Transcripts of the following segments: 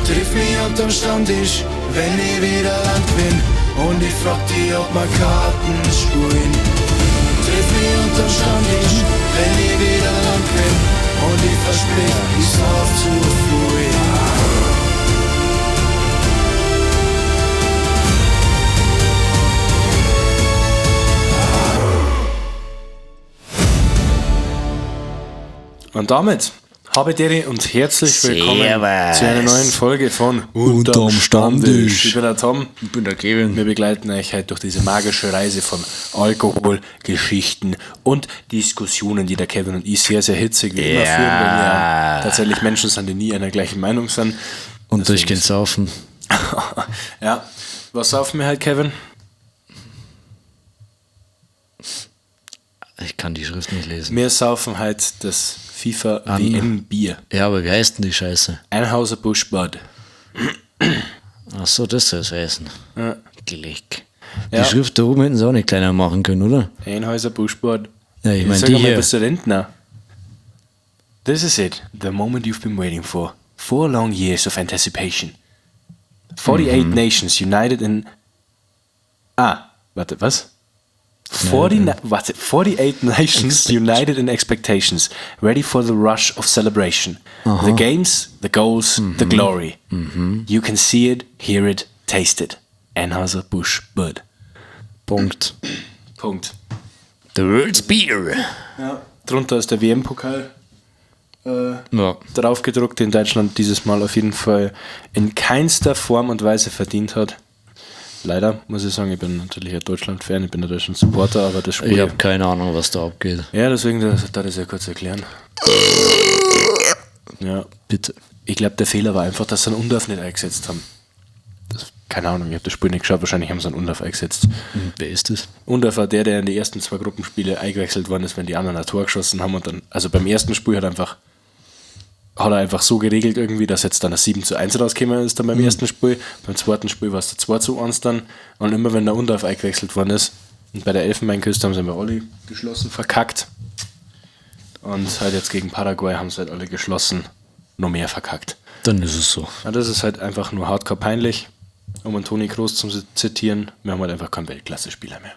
Triff mich unterm Stammtisch, wenn ich wieder Land bin. Und ich frag die, ob wir Karten spielen. Triff mich unterm Stammtisch, wenn ich wieder Land bin. Und ich versprich, ich sauf zu früh. Und damit habe Dere und herzlich willkommen Servus. zu einer neuen Folge von Unterm Stammtisch. Ich bin der Tom. Ich bin der Kevin. Wir begleiten euch heute durch diese magische Reise von Alkohol, Geschichten und Diskussionen, die der Kevin und ich sehr, sehr hitzig wie immer Ja. führen, weil wir ja tatsächlich Menschen sind, die nie einer gleichen Meinung sind. Und durchgehend saufen. Ja, was saufen wir halt, Kevin? Ich kann die Schrift nicht lesen. Wir saufen halt das FIFA WM Bier. Ja, aber wie heißt denn die Scheiße? Anheuser Busch Bud. Ach so, das soll es heißen. Ja. Gleck. Ja. Die Schrift da oben hätten sie auch nicht kleiner machen können, oder? Anheuser Busch Bud. Ja, ich meine, Sag die einmal, hier. bist du Rentner? This is it, the moment you've been waiting for. 4 long years of anticipation. 48 nations united in. Ah, warte, was? 48 nations united in expectations, ready for the rush of celebration. The games, the goals, the glory. You can see it, hear it, taste it. Anheuser-Busch Bud. Punkt. Punkt. The World's Beer. Ja. Drunter ist der WM-Pokal Ja. draufgedruckt, den Deutschland dieses Mal auf jeden Fall in keinster Form und Weise verdient hat. Leider, muss ich sagen, ich bin natürlich ein Deutschland-Fan, ich bin ein Deutschland-Supporter, aber das Spiel. Ich habe keine Ahnung, was da abgeht. Ja, deswegen, das darf ich ja kurz erklären. Ja, Bitte. ich glaube, der Fehler war einfach, dass sie einen Undorf nicht eingesetzt haben. Das, keine Ahnung, ich habe das Spiel nicht geschaut, wahrscheinlich haben sie einen Undorf eingesetzt. Wer ist das? Undorf war der, der in die ersten 2 Gruppenspiele eingewechselt worden ist, wenn die anderen ein Tor geschossen haben und dann, also beim ersten Spiel hat er einfach so geregelt irgendwie, dass jetzt dann ein 7:1 rausgekommen ist dann beim ersten Spiel. Beim zweiten Spiel war es der 2:1 dann. Und immer wenn der Undorf eingewechselt worden ist, und bei der Elfenbeinküste haben sie einfach alle geschlossen verkackt. Und halt jetzt gegen Paraguay haben sie halt alle geschlossen noch mehr verkackt. Dann ist es so. Ja, das ist halt einfach nur hardcore peinlich, um einen Toni Kroos zu zitieren. Wir haben halt einfach keinen Weltklasse-Spieler mehr.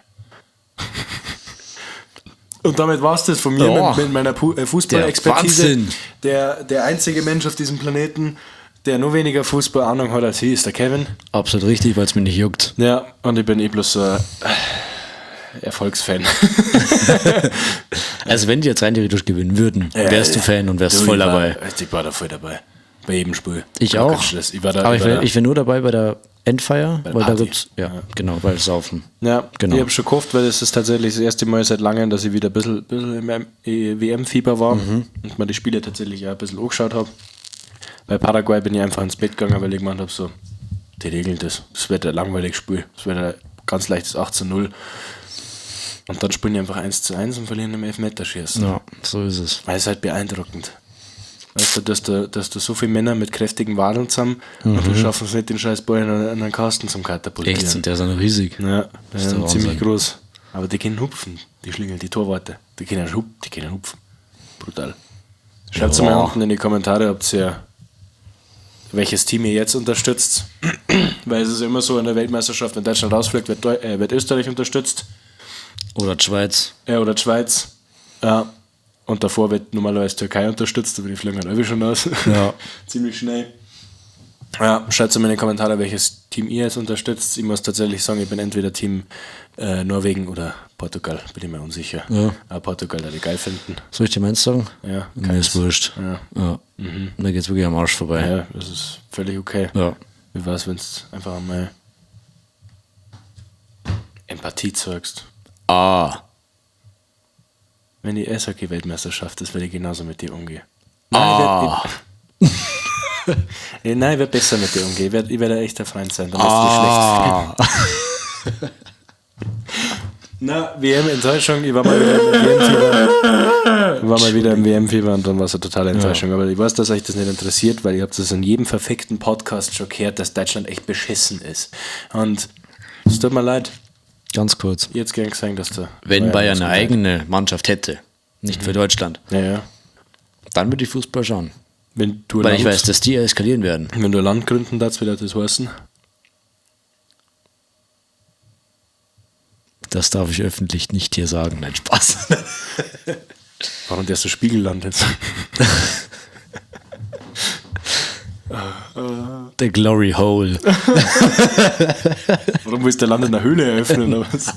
Und damit war es das von mir Ja. mit meiner Fußballexpertise. Der Wahnsinn. Der einzige Mensch auf diesem Planeten, der nur weniger Fußballahnung hat als ich, ist der Kevin. Absolut richtig, weil es mich nicht juckt. Ja, und ich bin eh bloß so ein Erfolgsfan. Also wenn die jetzt rein theoretisch gewinnen würden, wärst du Fan und wärst Du, voll dabei. Ich war da voll dabei. Bei jedem Spiel. Ich Gar kein auch. Stress. Ich war da, aber ich war da. ich wär nur dabei bei der Endfeier, Bei der weil da Party. gibt's, ja, genau, weil Saufen. Ja, Genau. ich habe schon gehofft, weil es ist tatsächlich das erste Mal seit langem, dass ich wieder ein bisschen im WM-Fieber war und mir die Spiele tatsächlich auch ein bisschen angeschaut habe. Bei Paraguay bin ich einfach ins Bett gegangen, weil ich gemeint habe, so, die regeln das. Das wird ein langweiliges Spiel. Das wird ein ganz leichtes 8:0. Und dann spielen die einfach 1:1 und verlieren im Elfmeterschießen. Ja, so ist es. Weil es halt beeindruckend. Weißt du, dass da so viele Männer mit kräftigen Wadeln zusammen und du schaffen es nicht, den scheiß Ball in einen Kasten zum Katapultieren. Echt, sind der sind riesig. Ja, die ist der sind ziemlich Wahnsinn. groß. Aber die können hupfen, die Schlingel, die Torwarte. Die können hupfen. Brutal. Schreibt Ja. mal unten in die Kommentare, ob ihr welches Team ihr jetzt unterstützt. Weil es ist immer so in der Weltmeisterschaft, wenn Deutschland rausfliegt, wird Österreich unterstützt. Oder die Schweiz. Ja, oder die Schweiz. Ja. Und davor wird normalerweise Türkei unterstützt, aber die fliegen halt alle schon aus. Ja. Ziemlich schnell. Ja, schreibt mir in die Kommentare, welches Team ihr jetzt unterstützt. Ich muss tatsächlich sagen, ich bin entweder Team Norwegen oder Portugal, bin ich mir unsicher. Ja. Aber Portugal würde ich geil finden. Soll ich dir meins sagen? Ja, Mir ist wurscht. Ja. Ja. Da geht's wirklich am Arsch vorbei. Ja, das ist völlig okay. Ja. Wie war's, wenn du einfach einmal Empathie zeigst? Ah. Wenn die Eishockey-Weltmeisterschaft ist, werde ich genauso mit dir umgehen. Ah. Nein, ich werde besser mit dir umgehen. Ich werd ein echter Freund sein. Dann wirst du dich schlecht fühlen. Na, WM-Enttäuschung. Ich war mal wieder im WM-Fieber. Ich war mal wieder im WM-Fieber und dann war es eine totale Enttäuschung. Aber ich weiß, dass euch das nicht interessiert, weil ihr habt das in jedem verfickten Podcast schon gehört, dass Deutschland echt beschissen ist. Und es tut mir leid. Ganz kurz. Ich hätte gern gesagt, dass da Wenn Bayern was eine geht. eigene Mannschaft hätte, nicht für Deutschland, Ja, ja. dann würde ich Fußball schauen. Wenn du Weil ich weiß, dass die eskalieren werden. Wenn du ein Land gründen darfst, wie wird das heißen? Das darf ich öffentlich nicht hier sagen. Nein, Spaß. Warum der so Spiegelland jetzt? The Glory Hole. Warum willst du Land in der Höhle eröffnen oder was?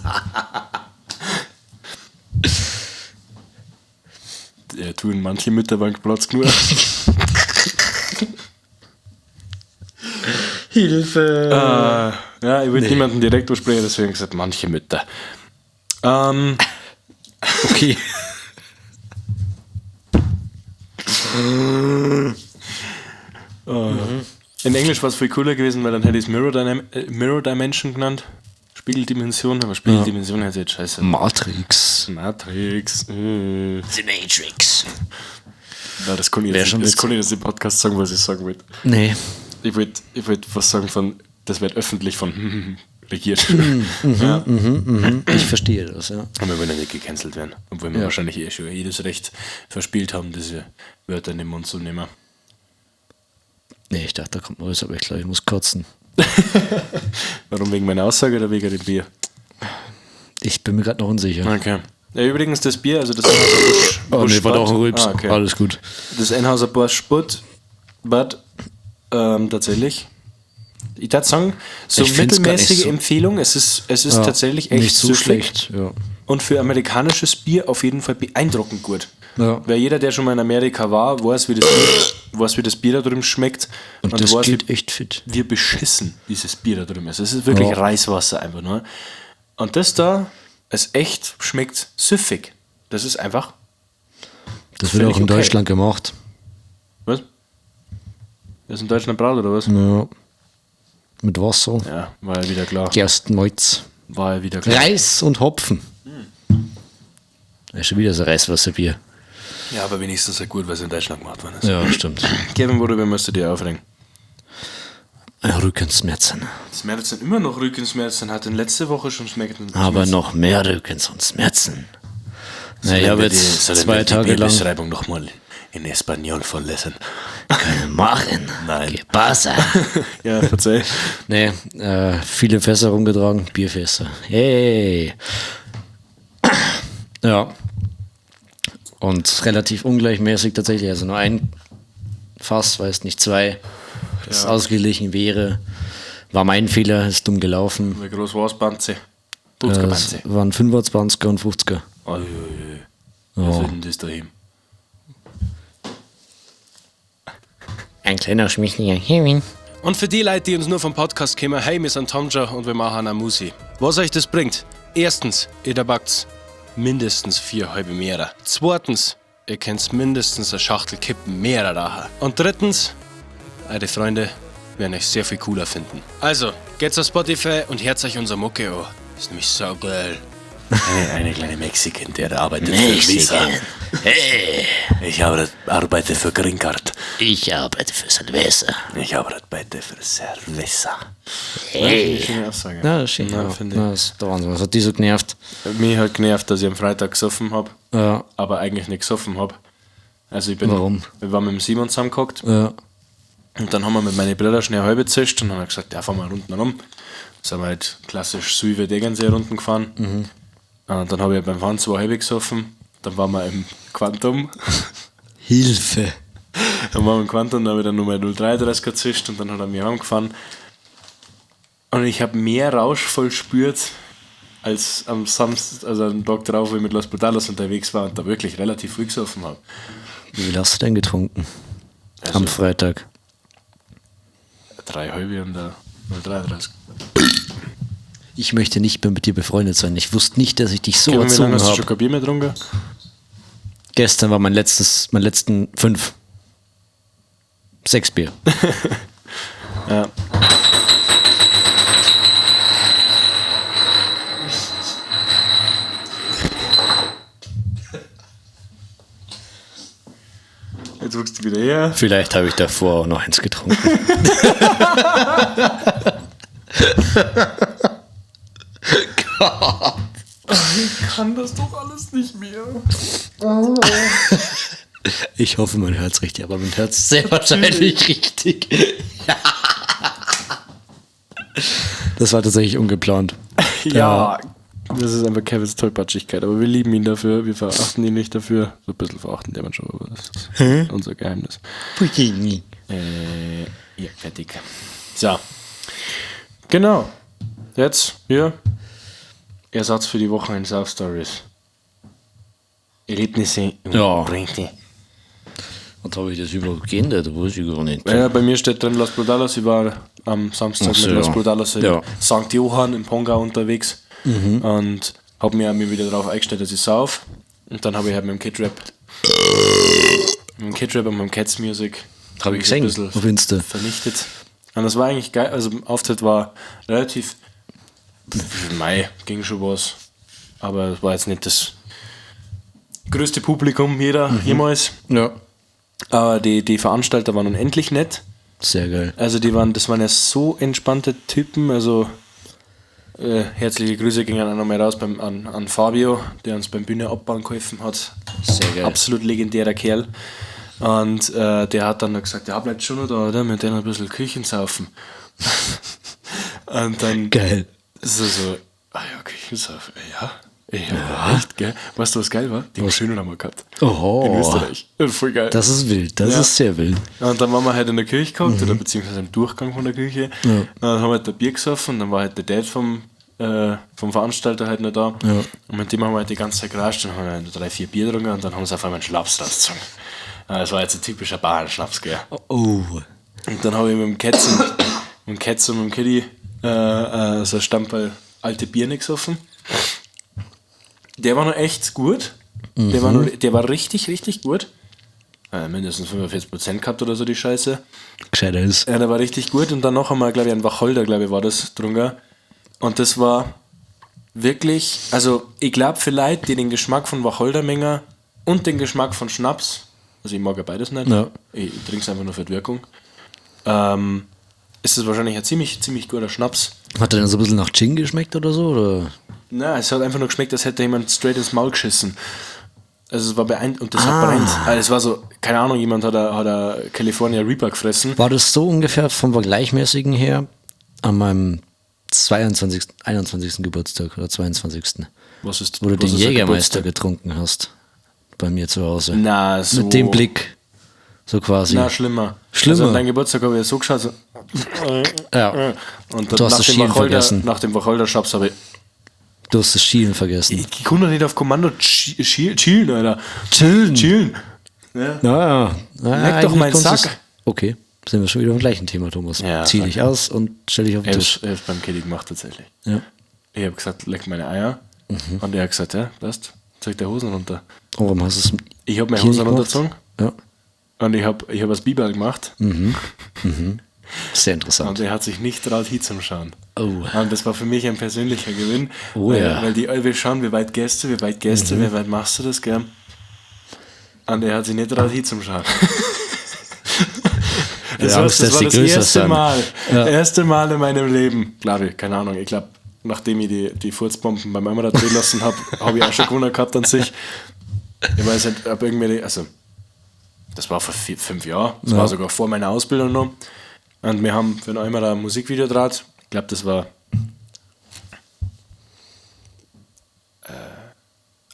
Ja, tun manche Mütter Platz genug. Hilfe! Ja, ich will niemanden direkt ansprechen, deswegen gesagt, manche Mütter. Okay. In Englisch war es viel cooler gewesen, weil dann hätte ich es Mirror, Mirror Dimension genannt. Spiegeldimension, aber Spiegeldimension hört sich jetzt scheiße. Matrix. Matrix. The Matrix. Na, das kann ich jetzt, das kann ich jetzt im Podcast sagen, was ich sagen wollte. Nee. Ich wollte was sagen von, das wird öffentlich von regiert. Ja. Ich verstehe das, ja. Und wir wollen ja nicht gecancelt werden. Obwohl wir wahrscheinlich eh schon jedes Recht verspielt haben, diese Wörter in den Mund zu nehmen. Nee, ich dachte, da kommt was, aber ich glaube, ich muss kotzen. Warum? Wegen meiner Aussage oder wegen dem Bier? Ich bin mir gerade noch unsicher. Okay. Ja, übrigens, das Bier, also das Anheuser-Busch. Oh, nee, war doch ein Rülps. Ah, okay. Alles gut. Das Anheuser-Busch Bud, tatsächlich. Ich würde sagen, so Ich find's gar nicht mittelmäßige so- Empfehlung. Es ist Ja, tatsächlich echt nicht so süffig. schlecht. Ja. Und für amerikanisches Bier auf jeden Fall beeindruckend gut. Ja. Weil jeder, der schon mal in Amerika war, weiß, wie das Bier da drüben schmeckt. Und das weiß, geht echt fit. wie beschissen dieses Bier da drüben ist. Es ist wirklich Ja. Reiswasser einfach nur. Und das da, es echt schmeckt süffig. Das ist einfach. Das wird Völlig auch in okay. Deutschland gemacht. Was? Das ist in Deutschland Braut oder was? Ja. Mit Wasser. Ja, war ja wieder klar. Gerstenmalz. War ja wieder klar. Reis und Hopfen. Das ist schon wieder so Reiswasserbier. Ja, aber wenigstens so gut, was in Deutschland gemacht worden ist. Ja, stimmt. Kevin, worüber musst du dir aufregen? Rückenschmerzen. Schmerzen immer noch Rückenschmerzen, hatte letzte Woche schon Schmerzen. Aber noch mehr Rückens und Schmerzen. Na, ich habe jetzt 2 Tage lang Beschreibung nochmal in Espanol vorlesen. keine machen. Nein. ¿Qué pasa? Ja, verzeih. Nee, viele Fässer rumgetragen, Bierfässer. Hey. Ja. Und relativ ungleichmäßig tatsächlich. Also nur ein Fass, weiß nicht, 2, das ausgeglichen wäre. War mein Fehler, ist dumm gelaufen. Wie groß war's, Banze? Es 50er waren 25er und 50er. Oi, oi, oi. Was soll denn das da hin? Ein kleiner schmächtiger Kevin. Und für die Leute, die uns nur vom Podcast kommen, hey, wir sind Tomja und wir machen eine Musi. Was euch das bringt? Erstens, ihr da backt mindestens 4 halbe Meter. Zweitens, ihr könnt mindestens eine Schachtel Kippen mehr rauchen. Und drittens, eure Freunde werden euch sehr viel cooler finden. Also, geht's auf Spotify und hört euch unser Mucke an. Ist nämlich so geil. Eine kleine Mexican, der arbeitet für Visa. Hey, Ich arbeite für Green Card. ich arbeite für Cerveza. Ich arbeite für Cerveza. Hey. Schöne Aussage. Ja, das ist schön. Ja, Ja, finde ich. Ja, das ist der Wahnsinn. Was hat die so genervt? Mich hat genervt, dass ich am Freitag gesoffen habe, Ja. aber eigentlich nicht gesoffen habe. Also ich bin, Warum? Wir waren mit dem Simon zusammengehockt Ja. und dann haben wir mit meinen Brüdern schnell eine halbe zischt und dann haben wir gesagt, ja, fahren wir Runden rum. Sind wir halt klassisch Suive Tegernsee Runden gefahren. Mhm. Und dann habe ich beim Fahren 2 halbe gesoffen. Dann waren wir im Quantum. Hilfe. Dann waren wir im Quantum, dann habe ich dann nochmal 0,33 gezischt und dann hat er mich heimgefahren. Und ich habe mehr Rausch vollspürt als am Samstag, also am Tag drauf, wo ich mit Los Brutalos unterwegs war und da wirklich relativ früh gesoffen habe. Wie viel hast du denn getrunken? Also Am Freitag. 3 halbe und 0,33. Ich möchte nicht mehr mit dir befreundet sein. Ich wusste nicht, dass ich dich so Kevin, wie lange erzogen hast du habe. schon kein Bier mehr getrunken? Gestern war mein letzten 5. 6 Bier. Ja. Jetzt wuchst du wieder her. Vielleicht habe ich davor auch noch eins getrunken. Gott. Ich kann das doch alles nicht mehr. Ich Ich hoffe, man hört es richtig, aber man hört es sehr wahrscheinlich richtig. Das war tatsächlich ungeplant. Ja, das ist einfach Kevins Tollpatschigkeit, aber wir lieben ihn dafür, wir verachten ihn nicht dafür. So ein bisschen verachten der man schon, aber das ist unser Geheimnis. Ja, fertig. So. Genau. Jetzt, hier. Ersatz für die Woche in South Stories. Erlebnisse und Ja. Projekte. Und habe ich das überhaupt geändert? Weiß ich gar nicht. Ja, bei mir steht drin Los Brutalos. Ich war am Samstag Ach so, mit Los ja. Brutalos in Ja. St. Johann im Pongau unterwegs und habe mir, mir wieder darauf eingestellt, dass ich sauf. Und dann habe ich halt mit dem Kid Rap, mit dem Kid Rap und mit dem Cats Music Hab ich mich gesehen, ein bisschen auf Insta. vernichtet. Und das war eigentlich geil. Also, der Auftritt war relativ. Mai ging schon was. Aber es war jetzt nicht das größte Publikum jeder jemals. Ja. Aber die Veranstalter waren unendlich nett. Sehr geil. Also die waren, das waren ja so entspannte Typen. Also herzliche Grüße gingen auch nochmal raus an Fabio, der uns beim Bühne abbauen geholfen hat. Sehr geil. Absolut legendärer Kerl. Und der hat dann noch gesagt, ja, bleibt schon noch da, oder? Wir werden ein bisschen Küchen saufen. Und dann Geil. ist er so, ah ja, Küchensaufen, ja. Ja, echt, gell? Weißt du, was geil war? Den schönen haben wir gehabt. Oho. In Österreich. Voll geil. Das ist wild, das Ja. ist sehr wild. Und dann waren wir halt in der Küche gehockt, oder beziehungsweise im Durchgang von der Küche. Mhm. Ja. Und dann haben wir halt ein Bier gesoffen und dann war halt der Dad vom Veranstalter halt noch da. Ja. Und mit dem haben wir halt die ganze Zeit gerascht und haben halt 3, 4 Bier getrunken und dann haben sie auf einmal einen Schnaps rausgezogen. Ja, das war jetzt ein typischer Bayern-Schnaps, gell. Oh. Und dann habe ich mit dem Ketz und mit dem, Ketz und mit dem Kitty so ein Stamperl alte Birne gesoffen. Der war noch echt gut. Der war richtig, richtig gut. Mindestens 45% gehabt oder so die Scheiße. Gescheiter ist. Ja, der war richtig gut. Und dann noch einmal, glaube ich, ein Wacholder, glaube ich, war das drunter. Und das war wirklich, also ich glaube für Leute, die den Geschmack von Wacholdermenger und den Geschmack von Schnaps, also ich mag ja beides nicht, Ja. ich trinke es einfach nur für die Wirkung, ist es wahrscheinlich ein ziemlich, ziemlich guter Schnaps. Hat der denn so ein bisschen nach Gin geschmeckt oder so? Oder? Na, es hat einfach nur geschmeckt, als hätte jemand straight ins Maul geschissen. Also es war beeindruckend und das hat brennt. Also es war so, keine Ahnung, jemand hat a California Reaper gefressen. War das so ungefähr vom Vergleichmäßigen her an meinem 22., 21. Geburtstag oder 22., Was ist, wo du was den ist der Jägermeister Geburtstag? getrunken hast bei mir zu Hause? Na, so. Mit dem Blick. So quasi. Na, schlimmer. Schlimmer. Also an deinem Geburtstag habe ich ja so geschaut. So, ja. und dann Du hast nach das dem Schielen Wacholder, vergessen. nach dem Wacholder-Schnaps habe ich. Du hast das Schielen vergessen. Ich konnte doch nicht auf Kommando chillen, Alter. Chillen. Chillen. Ja. Ja, ja. Leck doch eigentlich meinen konntest Sack. Okay, sind wir schon wieder im gleichen Thema, Thomas. Ja, Zieh fuck. dich aus und stell dich auf den Er Tisch. ist beim Kitty gemacht, tatsächlich. Ja. Ich habe gesagt, leck meine Eier. Und er hat gesagt, ja, passt. Zeig dir Hosen runter. Oh, warum hast du es Ich habe meine hier Hosen nicht gemacht? runtergezogen Ja, und ich habe ich hab das Biber gemacht. sehr interessant. Und er hat sich nicht traut, hinzuschauen. Oh. Und das war für mich ein persönlicher Gewinn. Oh weil, ja. Weil die alle schauen, wie weit gehst du, wie weit gehst du, wie weit machst du das, gell? Und er hat sich nicht traut, hinzuschauen. Das Ja, war Angst, das, dass war die das größer erste sind. Mal. Ja. Erste Mal in meinem Leben. Glaube ich, keine Ahnung. Ich glaube, nachdem ich die Furzbomben beim Eimer drehen lassen habe, habe ich auch schon gewonnen gehabt an sich. Ich weiß nicht, ob irgendwie, also das war vor 4, 5 Jahren, das war sogar vor meiner Ausbildung noch. Und wir haben für den Eimer ein Musikvideo draht. Ich glaube, das war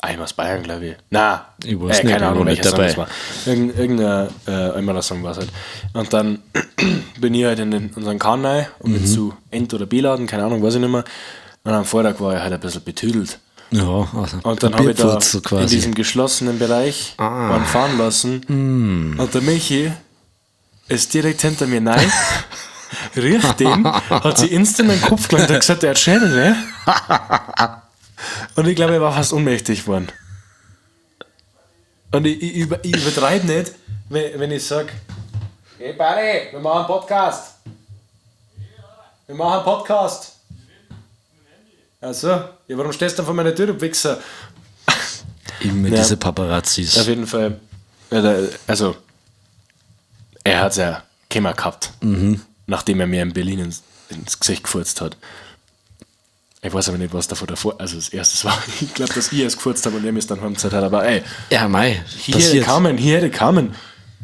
Eimer aus Bayern, glaube ich. Na, Ich weiß nicht, keine ich war Ahnung, nicht welcher Song dabei. das war. Irgendein Eimerer Song war es halt. Und dann bin ich halt in unseren Kahn rein und Mhm. bin zu End- oder B-Laden, keine Ahnung, weiß ich nicht mehr. Und am Vortag war ich halt ein bisschen betüdelt. Ja, also Und dann habe ich da Bierpfurz so in quasi. diesem geschlossenen Bereich einen fahren lassen. Und der Michi ist direkt hinter mir rein, riecht den, hat sich instant in den Kopf gelangt und hat gesagt, er hat Schädel, ne? Und ich glaube, er war fast ohnmächtig geworden. Und ich übertreibe nicht, wenn ich sage, hey Barry, wir machen einen Podcast. Wir machen einen Podcast. Ach so, ja, warum stehst du dann vor meiner Tür, du Wichser? Immer Ja. diese Paparazzis. Auf jeden Fall, also, er hat es ja Kämmer gehabt, nachdem er mir in Berlin ins Gesicht gefurzt hat. Ich weiß aber nicht, was davor davor, also das erste war. Ich glaube, dass ich es gefurzt habe und er mir es dann heimgezahlt hat, aber ey, Ja, mei. hier kamen, hier kamen.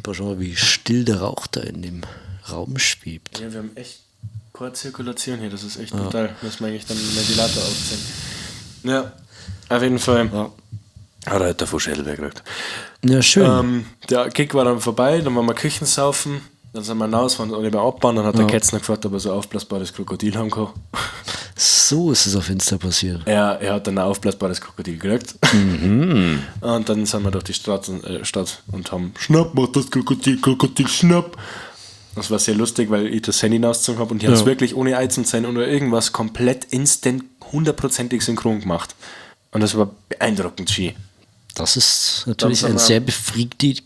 Boah, schau mal, wie still der Rauch da in dem Raum schwebt. Ja, wir haben echt keine Zirkulation hier, das ist echt brutal. Müssen wir eigentlich dann den Ventilator aufziehen. Ja, auf jeden Fall. Ja. Hat er halt davor Schädelwehr gekriegt. Ja, schön. Der Kick war dann vorbei, dann waren wir Küchensaufen, dann sind wir hinaus, waren alle beim Abbauen, dann hat der Kätzner gefragt, ob er so ein aufblasbares Krokodil haben kann. So ist es auf Insta passiert. Er hat dann ein aufblasbares Krokodil gekriegt. Und dann sind wir durch die Stadt und haben Schnapp, mach das Krokodil, Krokodil, Schnapp. Das war sehr lustig, weil ich das Handy rausgezogen habe und die haben es wirklich ohne Ei zu sein oder irgendwas komplett instant hundertprozentig synchron gemacht. Und das war beeindruckend schön. Das ist natürlich Dann ein sind sehr befriedigendes,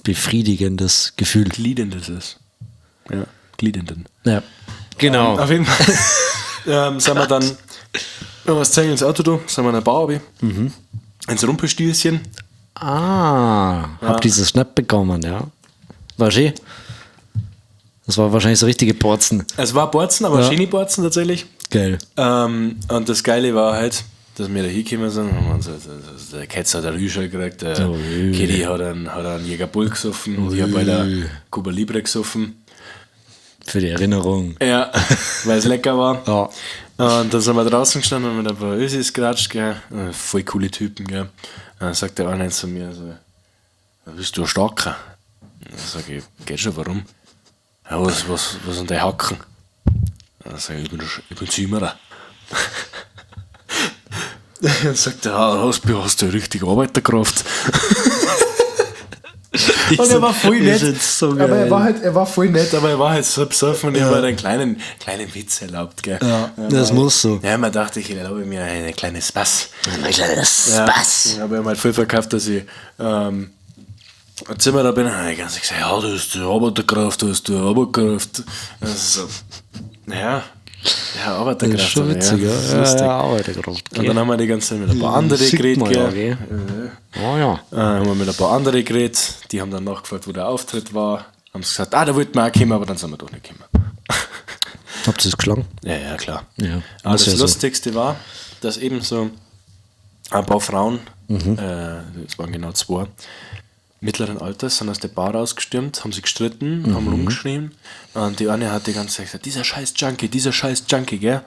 befriedigendes Gefühl. Gliederndes ist. Ja, gliedernden. Ja, genau. Auf jeden Fall sind wir dann noch was zeigen ins Auto, da, sind wir in der Bar, ins Rumpelstilzchen. Ah, hab dieses Schnapp bekommen, ja. War schön. Das war wahrscheinlich so richtige Borzen. Es war Borzen, aber schöne Borzen tatsächlich. Geil. Und das Geile war halt, dass wir da hingekommen sind und haben so, der Ketzer hat einen Rüscher gekriegt, der Kitty hat einen Jäger Bull gesoffen und ich hab halt einen Cuba Libre gesoffen. Für die Erinnerung. Ja, weil es lecker war. Ja. Und dann sind wir draußen gestanden und mit ein paar Ösis geratscht, gell. Voll coole Typen, gell. Und dann sagt der eine zu mir so, bist du ein Starker? Dann sag ich, geht schon, warum? Ja, was sind die Hacken? Dann sag ich, ich bin Zimmerer. Dann sagt er, ja, hast du richtig Arbeiterkraft. Und er war voll nett. So geil. aber er war voll nett, aber er war halt so besoffen und ich habe halt einen kleinen Witz erlaubt, gell. Ja, das muss so. Ja, man dachte, ich erlaube mir einen kleinen Spaß. Ein kleiner Spaß. Ich habe ihm halt voll verkauft, dass ich im Zimmer da bin. Und ich ganz gesagt, ja, du hast die Arbeiterkraft, du hast die Arbeiterkraft. Das ist so, naja, ja, Arbeiterkraft. Das ist schon aber witzig, ja. Das ist ja. lustig. Ja, Arbeiterkraft. Und dann haben wir die ganze Zeit mit ein paar anderen Sieht geredet, man ja, gell. gell. Oh ja. Haben wir mit ein paar anderen geredet, die haben dann nachgefragt, wo der Auftritt war. Haben sie gesagt, da wollten wir auch kommen, aber dann sind wir doch nicht gekommen. Habt ihr es geschlagen? Ja, ja, klar. Ja, Aber muss das ja so. Lustigste war, dass eben so ein paar Frauen, es waren genau zwei, mittleren Alters, sind aus der Bar rausgestürmt, haben sich gestritten, haben rumgeschrien. Und die eine hat die ganze Zeit gesagt, dieser scheiß Junkie, gell?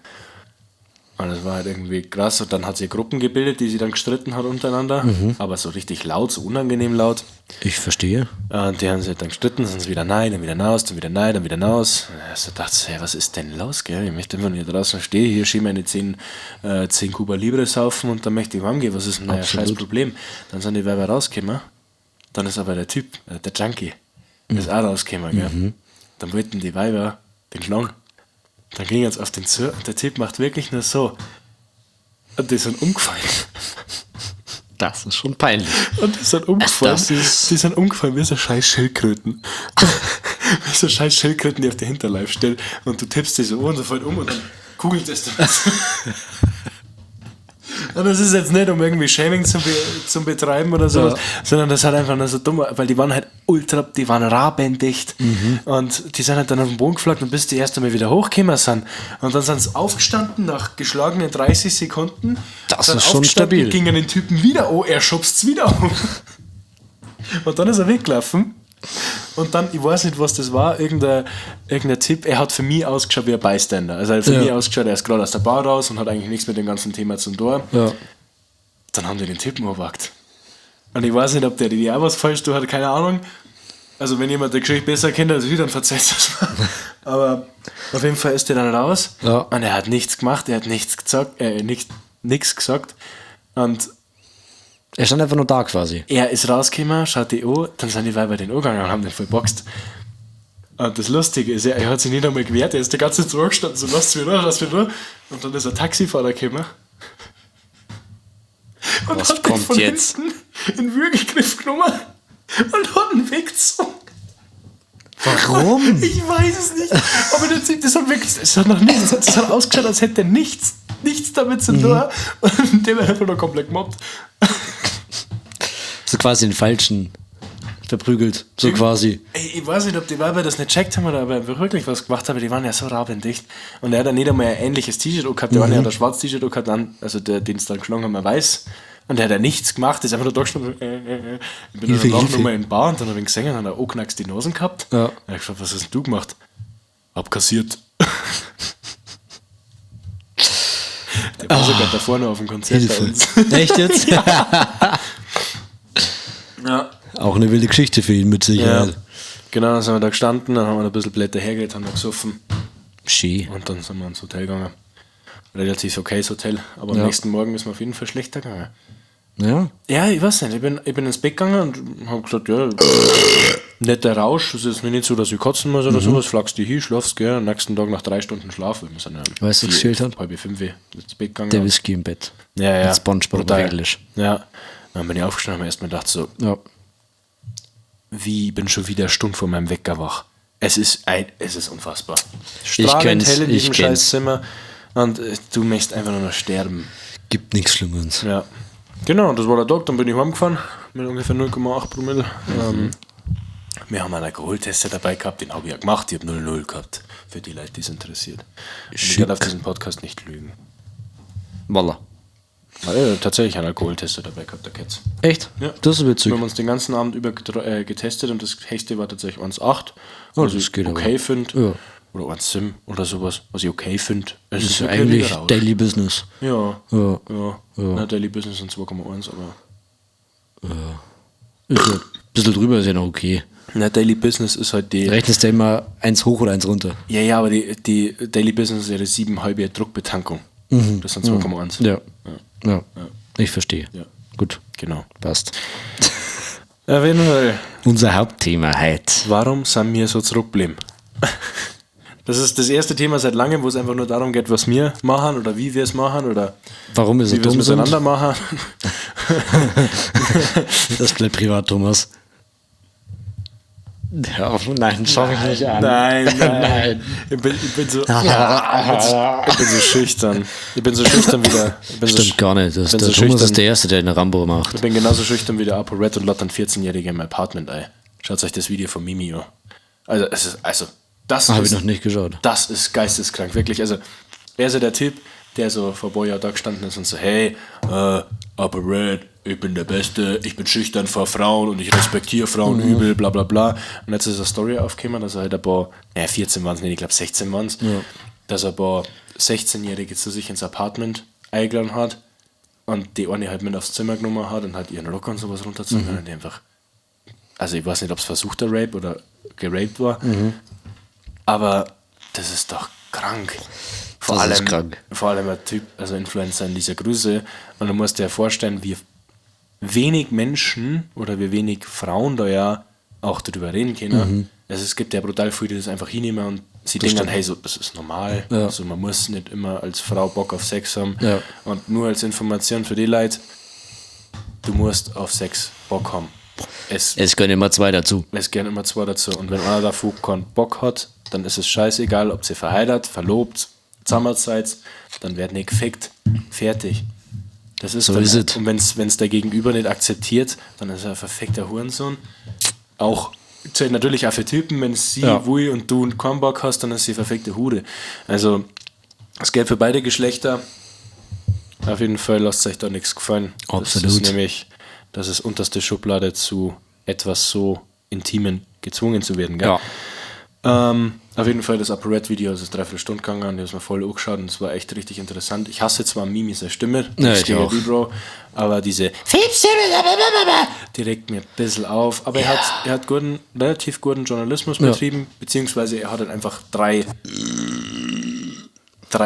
Und das war halt irgendwie krass. Und dann hat sie Gruppen gebildet, die sie dann gestritten hat untereinander. Aber so richtig laut, so unangenehm laut. Ich verstehe. Und die haben sich dann gestritten, sind sie wieder nein, dann wieder raus, dann wieder nein, dann wieder raus. Und ich dachte so, hey, was ist denn los, gell? Ich möchte einfach nur hier draußen stehen, hier schön meine 10 Cuba Libre saufen und dann möchte ich heimgehen. Was ist denn euer scheiß Problem? Dann sind die Weiber rausgekommen. Dann ist aber der Typ, der Junkie, ist auch rausgekommen, gell? Dann wollten die Weiber den schlagen. Dann ging jetzt auf den zu und der Typ macht wirklich nur so. Und die sind umgefallen. Das ist schon peinlich. Und die sind umgefallen. Das ist- die sind umgefallen wie so scheiß Schildkröten. Wie so scheiß Schildkröten, die auf der Hinterleib stehen. Und du tippst die so an und so fällt um und dann kugelt es dann. Und das ist jetzt nicht, um irgendwie Shaming zum Betreiben oder sowas, sondern das hat einfach nur so dumm, weil die waren halt ultra, die waren rabendicht. Und die sind halt dann auf den Boden geflogen und bis die erst einmal wieder hochgekommen sind. Und dann sind sie aufgestanden nach geschlagenen 30 Sekunden. Das sind ist schon aufgestanden, stabil. Gingen den Typen wieder, oh, er schubst's wieder um. Und dann ist er weggelaufen. Und dann, ich weiß nicht, was das war, irgendein Typ, er hat für mich ausgeschaut wie ein Bystander. Also er hat für Ja. mich ausgeschaut, er ist gerade aus der Bar raus und hat eigentlich nichts mit dem ganzen Thema zu tun. Ja. Dann haben die den Typen angepackt. Und ich weiß nicht, ob der die auch was falsch tut, hat, keine Ahnung. Also wenn jemand die Geschichte besser kennt als ich, dann verzeiht das mal. Aber auf jeden Fall ist der dann raus. Ja. Und er hat nichts gemacht, er hat nichts gesagt, nichts gesagt. Und Er stand einfach nur da quasi. er ist rausgekommen, schaut die an, dann sind die Weiber den angegangen und haben den voll geboxt. Und das Lustige ist, er hat sich nicht einmal gewehrt, er ist die ganze Zeit zurückgestanden, so lass mich ruhig, lass mich ruhig. Und dann ist ein Taxifahrer gekommen. Und Was hat den kommt von jetzt? hinten in den Würgegriff genommen und hat ihn weggezogen. Warum? Ich weiß es nicht. Aber der Typ, das hat wirklich, das hat noch nichts, das hat ausgeschaut, als hätte er nichts damit zu tun. Und der wird einfach nur komplett gemobbt. So quasi den falschen verprügelt, so quasi. Ey, ich weiß nicht, ob die Weiber das nicht checkt haben oder ob er wirklich was gemacht hat, aber die waren ja so rabendicht. Und er hat dann nicht einmal ein ähnliches T-Shirt gehabt, der eine hat ein schwarzes T-Shirt gehabt, dann, also der, den es dann geschlagen haben, ein weiß. Und der hat ja nichts gemacht, ist einfach nur da gestanden. Ich bin dann Hilfe, danach Hilfe. nochmal in die Bar und dann habe ich ihn gesehen und dann hat er auch die Nasen gehabt. Ja. Dann hab ich gefragt, was hast denn du gemacht? Abkassiert. Der war sogar davor noch auf dem Konzert bei Hilfe. uns. Echt jetzt? Ja. Auch eine wilde Geschichte für ihn mit Ja. Sicherheit. Genau, dann sind wir da gestanden, dann haben wir ein bisschen Blätter hergeht, haben noch gesoffen. Schön. Und dann sind wir ins Hotel gegangen. Relativ okayes Hotel, aber am Ja. nächsten Morgen ist mir auf jeden Fall schlechter gegangen. Ja. Ja, ich weiß nicht. Ich bin ins Bett gegangen und habe gesagt, ja, netter Rausch. Es ist mir nicht so, dass ich kotzen muss Mhm. oder sowas. Flachst dich hin, schlafst, gell. Am nächsten Tag nach 3 Stunden Schlaf. Wir sind ja Weißt du, was gefehlt hat? 4:30 ins Bett gegangen. Der Whisky im Bett. ja, ja. Mit SpongeBob auf Brutal. Englisch. Ja. Dann bin ich aufgestanden und habe mir erstmal gedacht, so, Ja. wie, ich bin schon wieder eine Stunde vor meinem Wecker wach. Es ist unfassbar. Strahlend kenn's, hell in ich diesem kenn's. Scheißzimmer und du möchtest einfach nur noch sterben. Gibt nichts Schlimmeres. Ja. Genau, das war der Tag. Dann bin ich heimgefahren mit ungefähr 0,8 Promille. Wir haben einen Alkoholtester dabei gehabt, den habe ich ja gemacht. Ich habe 0,0 gehabt. Für die Leute, die es interessiert. Und ich Schick. werde auf diesem Podcast nicht lügen. Voila. Weil ich tatsächlich einen Alkoholtester dabei gehabt, der Katz. Echt? Ja. Das ist witzig. Wir haben uns den ganzen Abend über getestet und das höchste war tatsächlich 1,8. Oh, was das ich geht aber. okay finde. Ja. Oder 1,7 oder sowas, was ich okay finde. Es Das ist ja okay, eigentlich wieder raus. Daily Business. Ja. Ja. Ja. Na, Daily Business sind 2,1, aber. Ist ja, ein bisschen drüber ist ja noch okay. Na, Daily Business ist halt die. Rechnest du immer eins hoch oder eins runter? Ja, ja, aber die Daily Business ist ja die 7,5 Druckbetankung. Das sind 2,1. Ja. Ja. Ich verstehe. Ja. Gut. Genau. Passt. Auf jeden Fall. Unser Hauptthema heute. Warum sind wir so zurückgeblieben? Das ist das erste Thema seit langem, wo es einfach nur darum geht, was wir machen oder wie wir es machen oder Warum wir so wie wir es dumm sind? miteinander machen. Das bleibt privat, Thomas. Ja, nein, schau mich nicht an. Nein, nein. Nein. Ich bin so, ich bin so schüchtern. Ich bin so schüchtern wie der. Ich bin so Stimmt gar nicht. Das, bin der so Thomas schüchtern. ist der Erste, der eine Rambo macht. Ich bin genauso schüchtern wie der ApoRed und lad dann 14-Jährige im Apartment ein. Schaut euch das Video von Mimi an. Also, es ist, also, das Habe ich ist, noch nicht geschaut. das ist geisteskrank, wirklich. Also, er ist ja der Typ, der so vor Boya da gestanden ist und so, hey, ApoRed, ich bin der Beste, ich bin schüchtern vor Frauen und ich respektiere Frauen übel, bla bla bla. Und jetzt ist eine Story aufgekommen, dass er halt ein paar, naja, 14 waren es nicht, ich glaube 16 waren es, dass er ein paar 16-Jährige zu sich ins Apartment eingeladen hat und die eine halt mit aufs Zimmer genommen hat und halt ihren Rock und sowas runterzogen hat und die einfach, also ich weiß nicht, ob es versuchter Rape oder geraped war, aber das ist doch krank. Vor Das allem, ist krank. Vor allem ein Typ, also Influencer in dieser Größe. Und du musst dir ja vorstellen, wie wenig Menschen oder wie wenig Frauen da ja auch darüber reden können. Also es gibt ja brutal viele, die das einfach hinnehmen und sie denken dann, hey, so, das ist normal. Ja. Also man muss nicht immer als Frau Bock auf Sex haben. Ja. Und nur als Information für die Leute, du musst auf Sex Bock haben. Es Es gehören immer zwei dazu. es gehen immer zwei dazu. Und wenn einer davon keinen Bock hat, dann ist es scheißegal, ob sie verheiratet, verlobt, zusammen seid, dann wird nicht gefickt. Fertig. Das ist So dann, ist es. Und wenn es der Gegenüber nicht akzeptiert, dann ist er ein verfickter Hurensohn. Auch zählt natürlich auch für Typen, wenn sie Ja. will und du keinen Bock hast, dann ist sie verfickte Hure. Also, es gilt für beide Geschlechter. Auf jeden Fall lasst euch da nichts gefallen. Das ist Absolut. nämlich, das ist unterste Schublade zu etwas so Intimen gezwungen zu werden. Gell? Ja. Auf jeden Fall das ApoRed-Video, es ist 3/4 Stunde gegangen und ich habe es mir voll angeschaut und es war echt richtig interessant. Ich hasse zwar Mimi seine Stimme, Ja, nichts ich gegen auch. die, Bro, aber diese die regt mir ein bisschen auf. Aber er hat guten, relativ guten Journalismus betrieben, beziehungsweise er hat halt einfach drei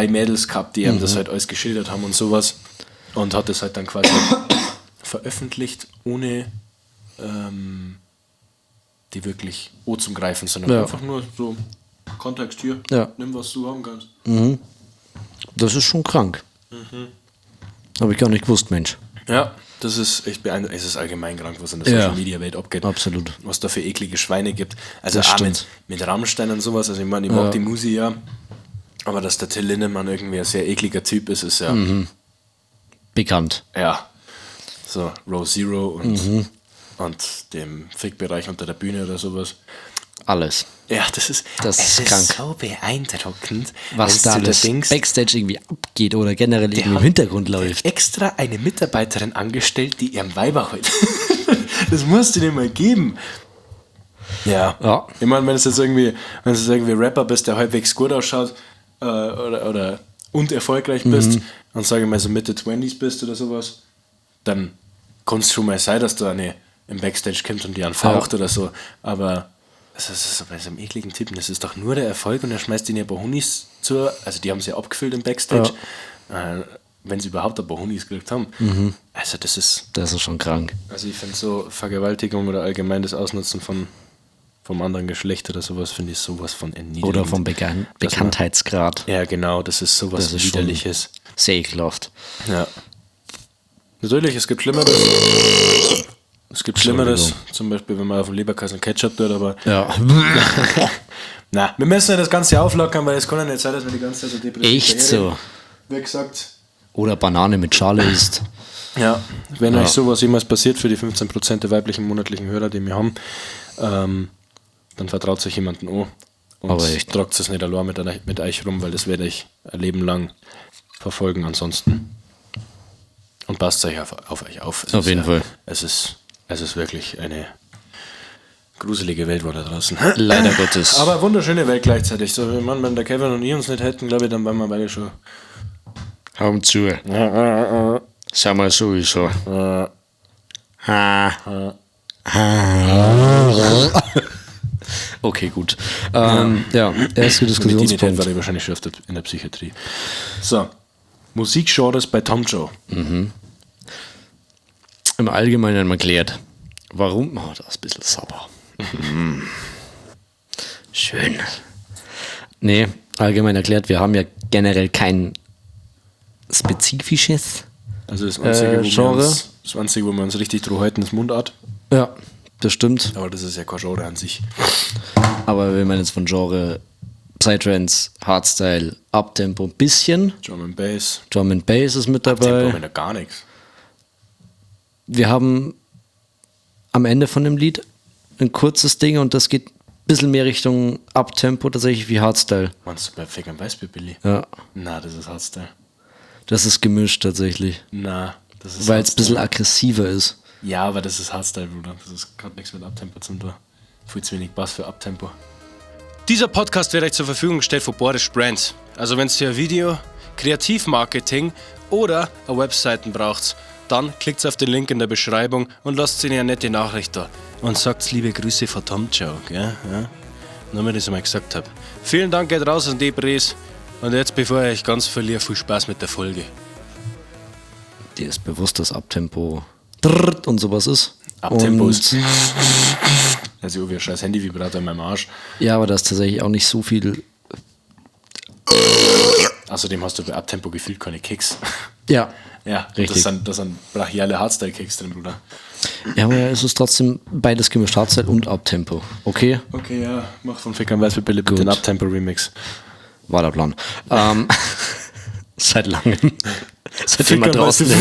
Mädels gehabt, die ihm Mhm. das halt alles geschildert haben und sowas. Und hat das halt dann quasi veröffentlicht, ohne die wirklich O zum Greifen, sondern Ja. einfach nur so Kontext hier, Ja. nimm was du haben kannst. Das ist schon krank. Habe ich gar nicht gewusst, Mensch. Ja, das ist echt beeindruckend. Es ist allgemein krank, was in der Ja. Social Media Welt abgeht. Absolut. Was da für eklige Schweine gibt. Also Das auch mit, stimmt. mit Rammstein und sowas. Also ich meine, ich mag die Musi ja. Aber dass der Till Lindemann irgendwie ein sehr ekliger Typ ist, ist ja. Bekannt. Ja. So, Row Zero und Und dem Fickbereich unter der Bühne oder sowas. Alles. Ja, das ist, Das es ist krank. so beeindruckend, Was wenn's da du dir alles denkst, Backstage irgendwie abgeht oder generell irgendwie im hat- Hintergrund läuft. extra eine Mitarbeiterin angestellt, die ihrem Weiber holt. Das musst du dir mal geben. Ja. Ja. Ich meine, wenn es jetzt irgendwie, wenn es jetzt irgendwie Rapper bist, der halbwegs gut ausschaut oder und erfolgreich bist und sage ich mal so Mitte 20s bist oder sowas, dann kann es schon mal sein, dass da eine im Backstage kommt und die anfaucht oder so. Aber das ist so bei so einem ekligen Typen, das ist doch nur der Erfolg und er schmeißt ihnen ja ein paar Hunis zu, also die haben sie ja abgefüllt im Backstage, wenn sie überhaupt ein paar Hunis gekriegt haben. Also das ist, Das ist schon krank. also ich finde so Vergewaltigung oder allgemein das Ausnutzen von vom anderen Geschlecht oder sowas, finde ich sowas von erniedrigend. Oder vom Dass man- Bekanntheitsgrad. Ja, genau, das ist sowas Das ist schon- Widerliches. Sehr ekelhaft. Ja. Natürlich, es gibt Schlimmeres. Es gibt Schlimmeres, zum Beispiel, wenn man auf dem Leberkasten Ketchup tut, aber Ja. na, wir müssen ja das Ganze auflockern, weil es kann ja nicht sein, dass wir die ganze Zeit so depressiv Echt so. Wie gesagt, Oder Banane mit Schale isst. ja, wenn euch sowas jemals passiert für die 15% der weiblichen monatlichen Hörer, die wir haben, dann vertraut sich jemanden an und Aber echt. tragt es nicht allein mit euch rum, weil das werde ich ein Leben lang verfolgen ansonsten. Und passt euch auf euch auf. Es Auf ist jeden ja, Fall. Es ist wirklich eine gruselige Welt wo da draußen. Leider Gottes. Aber wunderschöne Welt gleichzeitig. So, ich meine, wenn der Kevin und ich uns nicht hätten, glaube ich, dann wären wir beide schon. Hau zu. Sag mal sowieso. Ha. Okay, gut. Ja, erster Mit die nicht hätten, Diskussionspunkt. wäre ich wahrscheinlich schon in der Psychiatrie. So, Musikgenres bei Tom Joe. Im Allgemeinen erklärt. Warum? Oh, das ist ein bisschen sauber. Mm. Schön. Nee, allgemein erklärt, wir haben ja generell kein spezifisches. Also das Einzige, wo wir Genre? uns, das Einzige, wo wir uns richtig drüber halten, ist Mundart. Ja, das stimmt. Aber das ist ja kein Genre an sich. Aber wenn man jetzt von Genre Psytrance, Hardstyle, Uptempo ein bisschen, Drum and Bass. Drum and Bass ist mit Tempo dabei. haben wir noch gar nichts. Wir haben am Ende von dem Lied ein kurzes Ding und das geht ein bisschen mehr Richtung Uptempo tatsächlich wie Hardstyle. Meinst du bei Fick and Weißbier, Billy? Ja, Na, das ist Hardstyle. das ist gemischt tatsächlich, Na, das ist weil es ein Hardstyle. bisschen aggressiver ist. Ja, aber das ist Hardstyle, Bruder. Das ist gerade nichts mit Uptempo zum tun. Viel zu wenig Bass für Uptempo. Dieser Podcast wird euch zur Verfügung gestellt von Boris Brands. Also wenn ihr ein Video, Kreativmarketing oder eine Webseiten braucht, dann klickt auf den Link in der Beschreibung und lasst ihnen eine nette Nachricht da. Und sagt liebe Grüße von Tom Joe, gell? Ja? Nur, weil ich das einmal gesagt habe. Vielen Dank, geht raus an die Bres. Und jetzt, bevor ich euch ganz verliere, viel Spaß mit der Folge. Dir ist bewusst, dass Uptempo drrrt und sowas ist. Uptempo und, ist. Also, wie ein scheiß Handy-Vibrator in meinem Arsch. Ja, aber da ist tatsächlich auch nicht so viel. Außerdem hast du bei Uptempo gefühlt keine Kicks. Ja. Ja, Richtig. Das sind brachiale Hardstyle-Kicks drin, Bruder. Ja, aber es ist trotzdem beides gemischt, Hardstyle und Uptempo. Okay, Okay, ja, mach von Fick am Weißbier bitte den Uptempo-Remix. war der Plan. Seit langem. Seitdem Fick er am draußen Weißbier.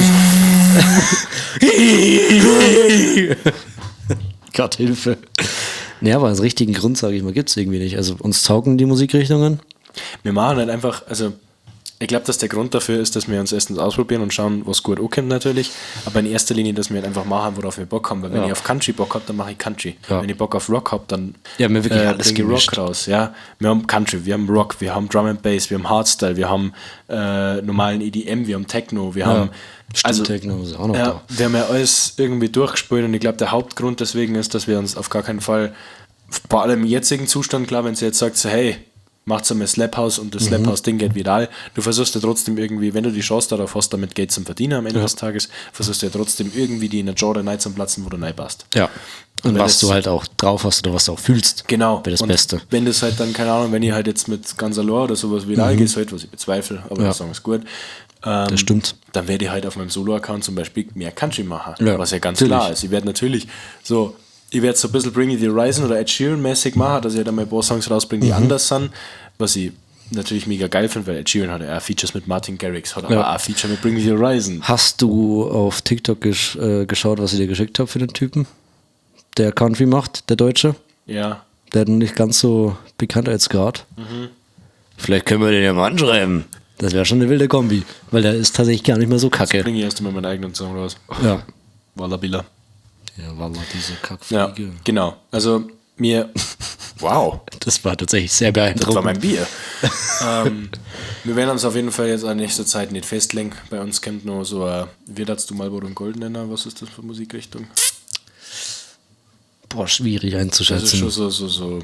ist. Gott, Hilfe. Ja, aber einen richtigen Grund, sage ich mal, gibt es irgendwie nicht. Also uns taugen die Musikrichtungen. Wir machen halt einfach, also ich glaube, dass der Grund dafür ist, dass wir uns erstens ausprobieren und schauen, was gut ankommt natürlich, aber in erster Linie, dass wir halt einfach machen, worauf wir Bock haben, weil wenn Ja. ich auf Country Bock habe, dann mache ich Country. Ja. Wenn ich Bock auf Rock habe, dann Ja, wir haben wirklich alles bringe ich gemischt. Rock raus. Ja, wir haben Country, wir haben Rock, wir haben Drum and Bass, wir haben Hardstyle, wir haben normalen EDM, wir haben Techno, wir haben Stimmt, Techno ist auch noch ja, da. wir haben ja alles irgendwie durchgespielt und ich glaube, der Hauptgrund deswegen ist, dass wir uns auf gar keinen Fall, vor allem im jetzigen Zustand, klar, wenn sie jetzt sagt, so, hey, macht's einmal Slap House und Mhm. das Slap House Ding geht viral, du versuchst ja trotzdem irgendwie, wenn du die Chance darauf hast, damit Geld zum Verdienen am Ende des Tages, versuchst du ja trotzdem irgendwie die in der Genre rein zum Platzen, wo du reinpasst. Ja. Und wenn was das- du halt auch drauf hast oder was du auch fühlst. Genau. Wäre das Und Beste. Wenn das halt dann, keine Ahnung, wenn ihr halt jetzt mit Gansalor oder sowas viral geht, halt, was ich bezweifle, aber Mhm. Ja. der Song ist gut, Das stimmt. dann werde ich halt auf meinem Solo-Account zum Beispiel mehr Country machen, Ja, was ja ganz natürlich. klar ist. Ich werde natürlich so, ich werde so ein bisschen Bring It the Horizon oder Ed Sheeran-mäßig machen, dass ich halt einmal ein paar Songs rausbringe, die Mhm. anders sind, was ich natürlich mega geil finde, weil Ed Sheeran hat ja auch Features mit Martin Garrix, hat aber Ja. auch Feature mit Bring Me the Horizon. Hast du auf TikTok geschaut, was ich dir geschickt habe für den Typen? der Country macht, der Deutsche. Ja. Der nicht ganz so Bekanntheitsgrad. Vielleicht können wir den ja mal anschreiben. Das wäre schon eine wilde Kombi, weil der ist tatsächlich gar nicht mehr so kacke. Bringe ich erst einmal meinen eigenen Song raus. Ja. Walla Billa. Ja, Walla, diese Ja, Kackfliege. genau. Also mir. Wow. Das war tatsächlich sehr Das war beeindruckend. mein Bier. Wir werden uns auf jeden Fall jetzt an nächster Zeit nicht festlegen. Bei uns kommt nur so ein, wie darfst du Marlboro und Gold nennen? Was ist das für Musikrichtung? Boah, schwierig Das ist einzuschätzen. schon so.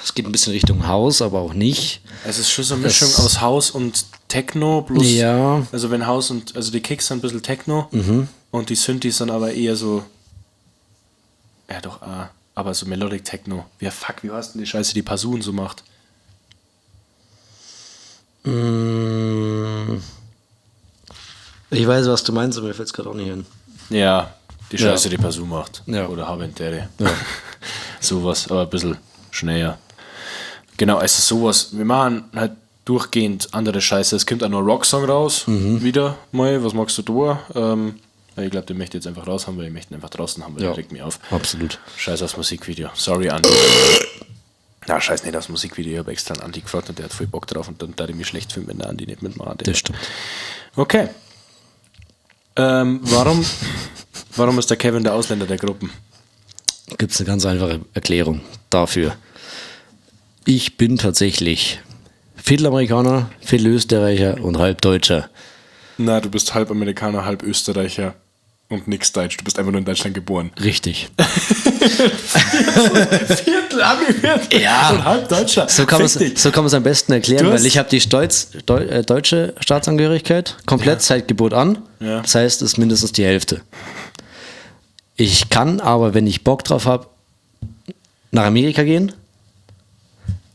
Es geht ein bisschen Richtung House, aber auch nicht. Es ist schon so eine Mischung Das- aus House und Techno plus. Ja. Mhm. Also wenn House und also die Kicks sind ein bisschen Techno und die Synthes sind aber eher so. Ja doch, aber so Melodic Techno. Wie fuck, wie heißt denn die Scheiße, die Pasun so macht? Ich weiß, was du meinst, aber mir fällt es gerade auch nicht hin. Ja, die Scheiße, die Pasun macht. Ja. Oder Habentere. Ja. Sowas, aber ein bisschen schneller. Genau, es ist sowas. Wir machen halt durchgehend andere Scheiße. Es kommt auch noch ein Rocksong raus, wieder mal. Was magst du da? Ich glaube, den möchte ich jetzt einfach raus haben, weil ich möchte ihn einfach draußen haben, weil Ja. der regt mich auf. Absolut. Scheiß aufs Musikvideo. Sorry, Andi. Na, scheiß nicht aufs Musikvideo. Ich habe extra einen Andi gefragt und der hat voll Bock drauf und dann da ich mich schlecht fühlen, wenn der Andi nicht mitmacht. Das stimmt. Okay. Warum ist der Kevin der Ausländer der Gruppen? Gibt es eine ganz einfache Erklärung dafür. Ich bin tatsächlich Viertel-Amerikaner, Viertel-Österreicher und Halbdeutscher. Na, du bist halb Amerikaner, halb Österreicher und nix Deutsch. Du bist einfach nur in Deutschland geboren. Richtig. Viertel Ami, Viertel Ja. und halb Deutscher. So kann Fick dich. man es am besten erklären, Du hast- weil ich habe die deutsche Staatsangehörigkeit komplett seit Geburt an. Ja. Das heißt, es ist mindestens die Hälfte. Ich kann aber, wenn ich Bock drauf habe, nach Amerika gehen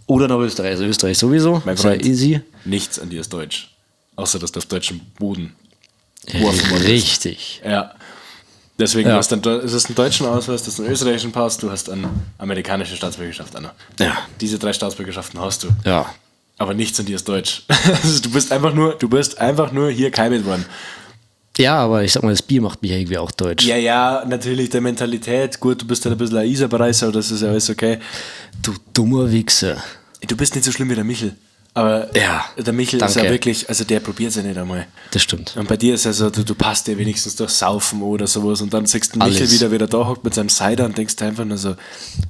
oder nach Österreich. Also Österreich sowieso. Mein Ist ja Freund. easy. Nichts an dir ist deutsch. Außer, dass du auf deutschem Boden geworfen worden bist. Richtig. Ja. Deswegen, Ja. du hast einen, es ist einen deutschen Ausweis, du hast einen österreichischen Pass, du hast eine amerikanische Staatsbürgerschaft, Anna. Ja. Diese drei Staatsbürgerschaften hast du. Ja. Aber nichts an dir ist deutsch. Also du bist einfach nur, du bist einfach nur hier geheimelt worden. Ja, aber ich sag mal, das Bier macht mich ja irgendwie auch deutsch. Ja, ja, natürlich, der Mentalität. Gut, du bist halt ein bisschen ein Isarbereißer, aber das ist ja alles okay. Du dummer Wichser. Du bist nicht so schlimm wie der Michel. Aber Ja, der Michel ist ja danke. wirklich, also der probiert es ja nicht einmal. Das stimmt. Und bei dir ist ja so, du passt dir wenigstens durch Saufen oder sowas und dann siehst du den Michel Alles. wieder, wie der da hockt mit seinem Cider und denkst dir einfach nur so,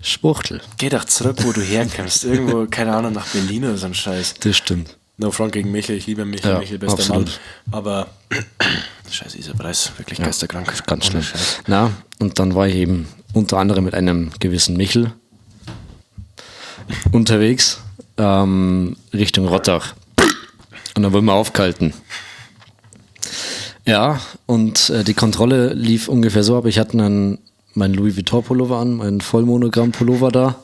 Schwuchtel. geh doch zurück, wo du herkommst. Irgendwo, keine Ahnung, nach Berlin oder so ein Scheiß. Das stimmt. No front gegen Michel, ich liebe Michel, Ja, Michel, bester absolut. Mann. Aber scheiße, dieser Preis, wirklich geisterkrank. Ganz Ohne schlimm. Scheiß. Na, und dann war ich eben unter anderem mit einem gewissen Michel unterwegs Richtung Rottach. Und dann wurden wir aufgehalten. Ja, und die Kontrolle lief ungefähr so ab. Ich hatte einen, meinen Louis Vuitton Pullover an, meinen Vollmonogramm Pullover da,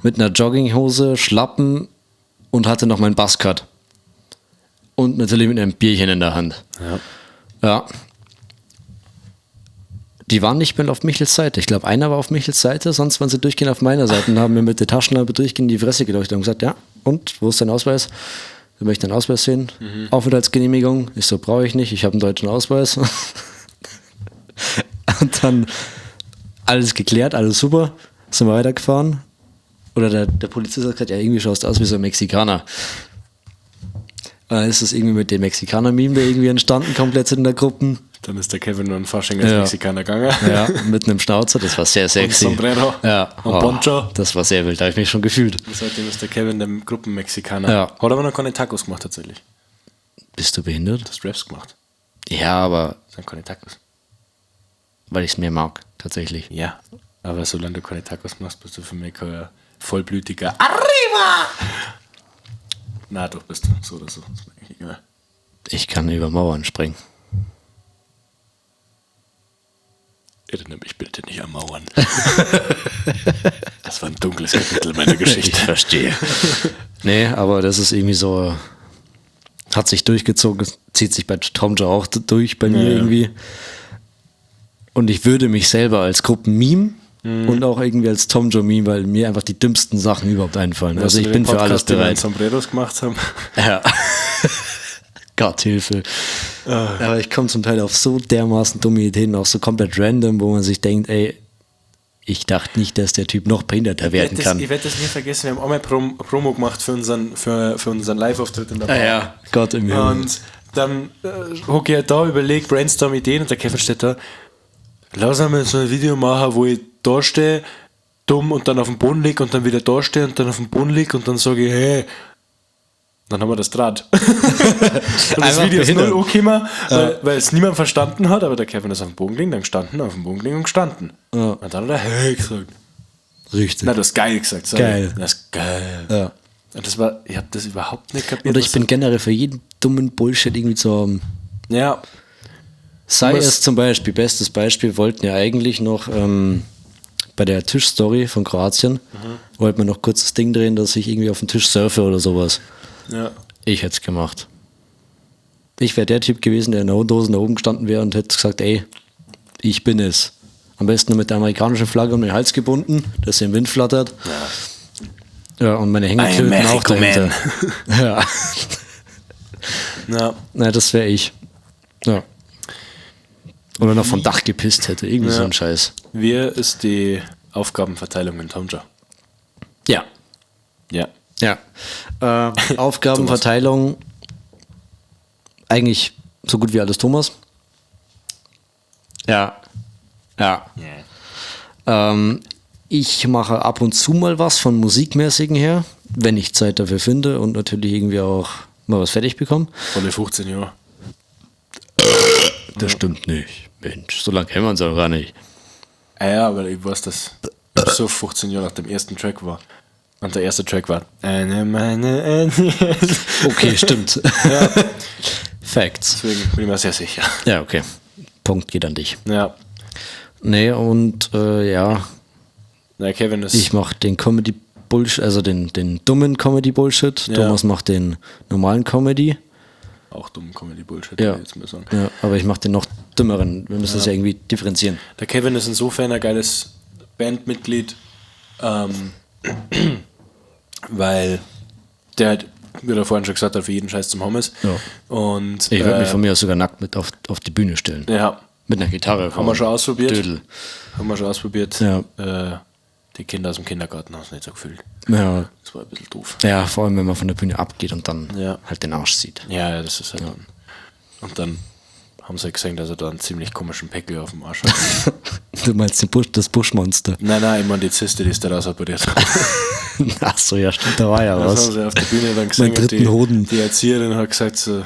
mit einer Jogginghose, Schlappen und hatte noch meinen Buzzcut. Und natürlich mit einem Bierchen in der Hand. Ja. Ja. Die waren nicht mehr auf Michels Seite. Ich glaube, einer war auf Michels Seite, sonst waren sie durchgehend auf meiner Seite und haben mir mit der Taschenlampe durchgehend in die Fresse geleuchtet und gesagt, ja, und, wo ist dein Ausweis? Wir möchten einen Ausweis sehen. Aufenthaltsgenehmigung. Ich so, brauche ich nicht, ich habe einen deutschen Ausweis. und dann alles geklärt, alles super. Sind wir weitergefahren. Oder der Polizist hat gesagt, ja, irgendwie schaust du aus wie so ein Mexikaner. Und dann ist das irgendwie mit dem Mexikaner-Meme da irgendwie entstanden, komplett in der Gruppe. Dann ist der Kevin nur ein Fasching als Ja. Mexikaner gegangen. Ja, mit einem Schnauzer, das war sehr sexy. Und Sombrero. Ja. Und Oh, Poncho. Das war sehr wild, da habe ich mich schon gefühlt. Und seitdem ist der Kevin der Gruppenmexikaner. Ja. Hat aber noch keine Tacos gemacht tatsächlich. Bist du behindert? Du hast Raps gemacht. Ja, aber Das sind keine Tacos. weil ich es mehr mag, tatsächlich. Ja. Aber solange du keine Tacos machst, bist du für mich kein vollblütiger Arriba! Na, doch bist du. So oder so. Ist mir eigentlich egal. Ich kann über Mauern springen. Erinnere mich bitte nicht an Mauern. Das war ein dunkles Kapitel meiner Geschichte. Ich verstehe. Nee, aber das ist irgendwie so, hat sich durchgezogen, zieht sich bei Tom Joe auch durch bei mir Ja, ja. irgendwie. Und ich würde mich selber als Gruppen-Meme Mhm. und auch irgendwie als Tom Joe Meme, weil mir einfach die dümmsten Sachen überhaupt einfallen. Also Weißt ich du, bin den für alles Podcast, den wir in bereit. Sombreros gemacht haben. Ja. Gott, Hilfe. Ah. Aber ich komme zum Teil auf so dermaßen dumme Ideen, auch so komplett random, wo man sich denkt, ey, Ich dachte nicht, dass der Typ noch behinderter werden kann. Ich werde das nie vergessen, wir haben einmal Promo gemacht für unseren, für unseren Live-Auftritt in der Bar. Ah ja, Gott im Himmel. Und dann hocke ich halt da, überlege, brainstorm Ideen und der Kevin steht da, lass einmal so ein Video machen, wo ich da stehe, dumm und dann auf dem Boden lieg und dann wieder da stehe und dann auf dem Boden lieg und dann sage ich, hey, dann haben wir das Draht. Und das Einfach Video ist behindert. null angekommen, weil es niemand verstanden hat, aber der Kevin ist auf dem Boden gelegen, dann gestanden, auf dem Boden gelegen und gestanden. Ja. Und dann hat er hey gesagt. Richtig. Na, du hast geil gesagt. Sorry. Geil. Das ist geil. Ja. Und das war, ich habe das überhaupt nicht kapiert. Oder ich was- bin generell für jeden dummen Bullshit irgendwie zu haben. Ja, Sei Was- es zum Beispiel, bestes Beispiel, wollten ja eigentlich noch bei der Tischstory von Kroatien, wollten wir noch kurz das Ding drehen, dass ich irgendwie auf dem Tisch surfe oder sowas. ja. Ich hätte es gemacht. Ich wäre der Typ gewesen, der in der Hose da oben gestanden wäre und hätte gesagt, ey, ich bin es. Am besten nur mit der amerikanischen Flagge um den Hals gebunden, dass sie im Wind flattert. Ja, und meine Hängeklöten auch Mexico dahinter. Ja. Ja. Na, das wäre ich. Ja. Oder noch vom Dach gepisst hätte, irgendwie so ein Scheiß. Wie ist die Aufgabenverteilung in Tomja? Ja. Ja. Ja. Aufgabenverteilung eigentlich so gut wie alles Thomas. Ja. Ja. Ich mache ab und zu mal was von Musikmäßigen her, wenn ich Zeit dafür finde und natürlich irgendwie auch mal was fertig bekomme. Volle 15 Jahre. Das stimmt nicht. Mensch, so lange kennen wir uns auch gar nicht. Ah ja, aber ich weiß, dass ich so 15 Jahre nach dem ersten Track war. Und der erste Track war eine meine eine. Okay, stimmt. Facts. Deswegen bin ich mir sehr sicher. Ja, okay. Punkt geht an dich. Ja. Nee, und ja, Na, Kevin ist. ich mache den Comedy Bullshit, also den dummen Comedy Bullshit. Ja. Thomas macht den normalen Comedy. auch dumm Comedy-Bullshit, Ja. würde ich jetzt mal sagen. Ja, aber ich mache den noch dümmeren. Wir müssen das ja irgendwie differenzieren. Der Kevin ist insofern ein geiles Bandmitglied, weil der halt, wie er vorhin schon gesagt hat, für jeden Scheiß zum Hommes. Ja. Und Ich würde mich von mir aus sogar nackt mit auf die Bühne stellen. ja, Mit einer Gitarre. haben wir schon ausprobiert. Dödel. Haben wir schon ausprobiert. Ja. Die Kinder aus dem Kindergarten haben es nicht so gefühlt. Ja. Das war ein bisschen doof. Ja, vor allem, wenn man von der Bühne abgeht und dann Ja. halt den Arsch sieht. Ja, ja, das ist halt dann. Und dann haben sie halt gesehen, dass er da einen ziemlich komischen Peckel auf dem Arsch hat. Du meinst den Busch, das Buschmonster. Nein, nein, ich meine die Zyste, die ist da rausoperiert. Ach so, ja, stimmt, da war ja Das was. haben sie auf der Bühne dann gesehen. Meinen und dritten Hoden. Die Erzieherin hat gesagt, so,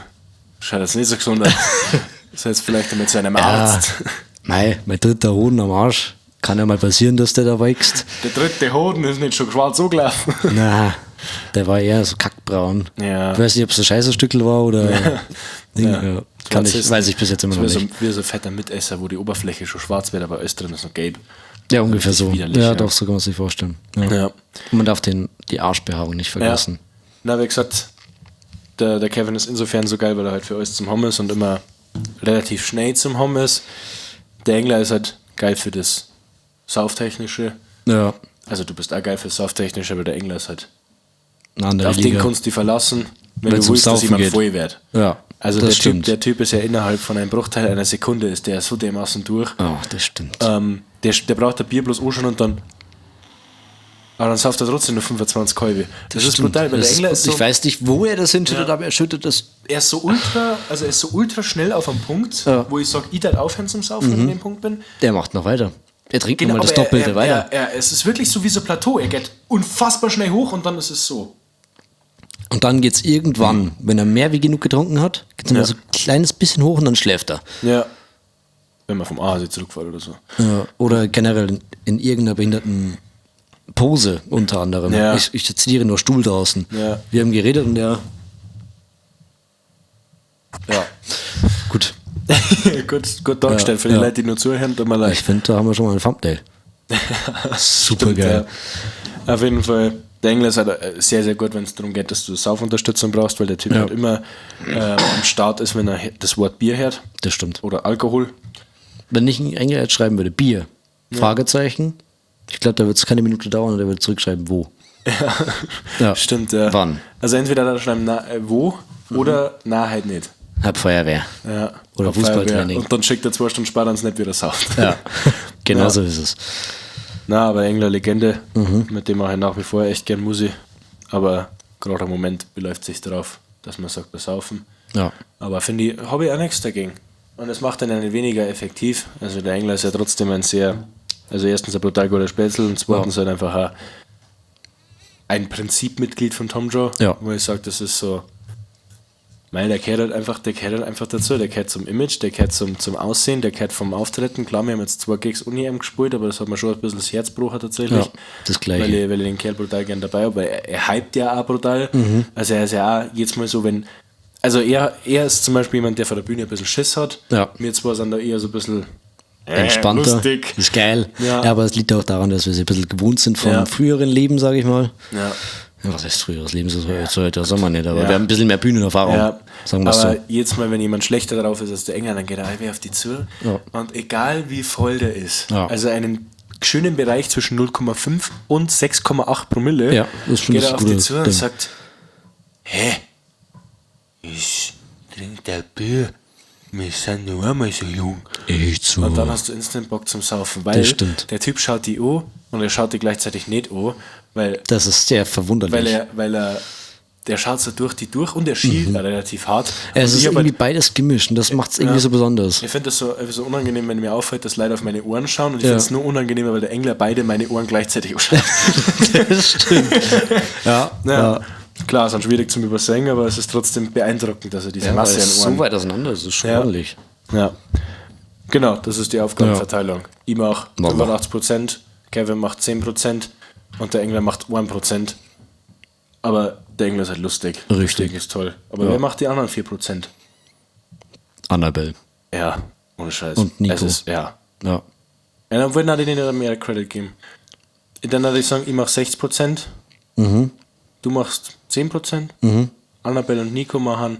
schaut jetzt nicht so gesund aus. Sei jetzt vielleicht einmal zu einem Ja. Arzt. Mei, mein dritter Hoden am Arsch. Kann ja mal passieren, dass der da wächst. Der dritte Hoden ist nicht schon schwarz angelaufen. Na, der war eher so kackbraun. Ja. Ich weiß nicht, ob es ein Scheißestückel war oder. Ding, ja. Kann ich, weiß ich bis jetzt immer noch Das ist nicht. wie so, wie so ein fetter Mitesser, wo die Oberfläche schon schwarz wird, aber alles drin ist noch gelb. Ja, ungefähr so. Widerlich, ja, ja. doch, so kann man sich vorstellen. Ja. Ja. Und man darf die Arschbehaarung nicht vergessen. Na, wie gesagt, der Kevin ist insofern so geil, weil er halt für alles zum Hom ist und immer relativ schnell zum Hom ist. Der Engler ist halt geil für das Sauftechnische. Ja, Also du bist auch geil fürs Sauftechnische, aber der Engler ist halt eine andere auf den Liga. kannst du dich verlassen, wenn Wenn's du um willst, dass Saufen jemand geht. voll wird. Ja, Also das der Typ, stimmt. der Typ ist ja innerhalb von einem Bruchteil einer Sekunde ist der so dermaßen durch. Oh, das stimmt. Der braucht ein Bier bloß auch schon und dann. Aber dann sauft er trotzdem nur 25 Kolbe. Das, ist Stimmt. brutal, weil Das der Engler ist so, Ich weiß nicht, wo er das hinschüttet, aber er schüttet das. er ist so ultra, also er ist so ultra schnell auf einem Punkt, Ja. Mhm. wo ich sage, ich darf aufhören zum Saufen, wenn ich an dem Punkt bin. Der macht noch weiter. Er trinkt nochmal das Genau, aber Doppelte weiter. es ist wirklich so wie so Plateau. Er geht unfassbar schnell hoch und dann ist es so. Und dann geht's irgendwann, wenn er mehr wie genug getrunken hat, geht's nochmal so ein kleines bisschen hoch und dann schläft er. Ja. Wenn man vom Aasee zurückfährt oder so. Ja, oder generell in irgendeiner behinderten Pose unter anderem. Ja. Ich zitiere nur Stuhl draußen. Ja. Wir haben geredet und der. Ja. Gut. Gut dargestellt. Für die Ja. Leute, die nur zuhören, tut mir leid. Ich finde, da haben wir schon mal ein Thumbnail. Super geil. Ja. Auf jeden Fall, der Engler ist halt sehr, sehr gut, wenn es darum geht, dass du Saufunterstützung brauchst, weil der Typ Ja. halt immer am Start ist, wenn er das Wort Bier hört Das stimmt. oder Alkohol. Wenn ich ein Engel jetzt schreiben würde, Bier, Fragezeichen, ich glaube, da wird es keine Minute dauern und er wird zurückschreiben, wo. Ja. Stimmt, ja. Wann? Mhm. Also entweder dann schreiben, na, wo oder na, halt nicht. Hab Feuerwehr. Ja. Oder Auf Feuerwehr. Fußballtraining. Und dann schickt er 2 Stunden später uns nicht wieder sauft. Ja, genau Ja. so ist es. Na, aber Engler Legende, mit dem mache ich nach wie vor echt gern Musik. Aber gerade im Moment beläuft sich darauf, dass man sagt, wir saufen. Ja. Aber finde ich, habe ich auch nichts dagegen. Und es macht dann einen weniger effektiv. Also der Engler ist ja trotzdem ein sehr, also erstens ein brutal guter Spätzl und zweitens halt einfach auch ein Prinzipmitglied von Tom Joe, wo ich sage, das ist so, mei, der gehört halt einfach, der gehört halt einfach dazu, der gehört zum Image, der gehört zum Aussehen, der gehört vom Auftreten. Klar, wir haben jetzt 2 Gigs ohne ihm gespielt, aber das hat mir schon ein bisschen das Herz gebrochen tatsächlich. Ja, das Gleiche. Weil ich den Kerl brutal gern dabei habe, weil er hypt ja auch brutal. Also er ist ja auch jetzt mal so, wenn, also er ist zum Beispiel jemand, der vor der Bühne ein bisschen Schiss hat. Wir zwei sind da eher so ein bisschen entspannter. Lustig. Ist geil. Ja. Ja, aber es liegt auch daran, dass wir es ein bisschen gewohnt sind vom früheren Leben, sag ich mal. Ja, was heißt früheres Leben? So heute sagen wir nicht, aber wir haben ein bisschen mehr Bühnenerfahrung, sagen wir's Aber so. jedes Mal, wenn jemand schlechter drauf ist als der Engler, dann geht er halb auf die zu. Und egal wie voll der ist, also einen schönen Bereich zwischen 0,5 und 6,8 Promille, Ja, das ist schon geht ein er auf die gutes zu und Ding. sagt, hä? Ich trinke der Bier. Wir sind nur einmal so jung. Echt so. Und dann hast du instant Bock zum Saufen, weil Das stimmt. der Typ schaut die an und er schaut die gleichzeitig nicht an, weil Das ist sehr verwunderlich. Weil er, der schaut so durch die durch und er schielt relativ hart. Es Und ist ich hab irgendwie halt, beides gemischt und das macht's irgendwie so besonders. ich find das so unangenehm, wenn mir auffällt, dass Leute auf meine Ohren schauen und ich find's nur unangenehmer, weil der Engler beide meine Ohren gleichzeitig anschaut. Das stimmt. Ja. Klar, ist dann schwierig zum Übersehen, aber es ist trotzdem beeindruckend, dass er diese Ja, Masse weil an es Ohren so weit auseinander ist, das ist schon ordentlich. Ja. Genau, das ist die Aufgabenverteilung. Ich mach Mach mal. 85%, Kevin macht 10% und der Engler macht 1%. Aber der Engler ist halt lustig. Richtig. Deswegen ist toll. Aber wer macht die anderen 4%? Annabelle. Ja, ohne Scheiß. Und Nico. Es ist, ja. Ja. Ja, dann würden die denen mehr Credit geben. Dann würde ich sagen, ich mach 60%. Du machst 10%. Annabelle und Nico machen,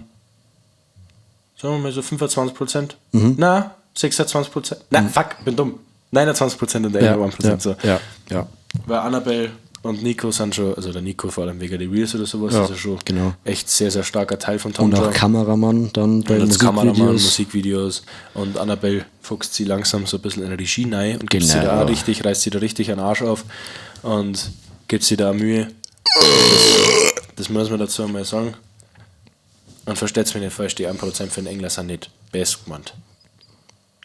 sagen wir mal so 25%. Na, 26%. Na, fuck, bin dumm. 29% und der Ja, Engler 1%. ja, so. ja, ja. Weil Annabelle und Nico sind schon, also der Nico vor allem wegen der Reels oder sowas, Ja, ist ja schon genau. echt sehr, sehr starker Teil von Tom Und auch Joe. Kameramann dann bei Und als Kameramann, Musikvideos. Musikvideos. Und Annabelle fuchst sie langsam so ein bisschen in Regie rein und gibt sie Genau. da auch richtig, reißt sie da richtig einen Arsch auf und gibt sie da auch Mühe. Das muss man dazu einmal sagen. Und versteht's mich nicht falsch, die 1% für den Engler sind nicht best gemeint,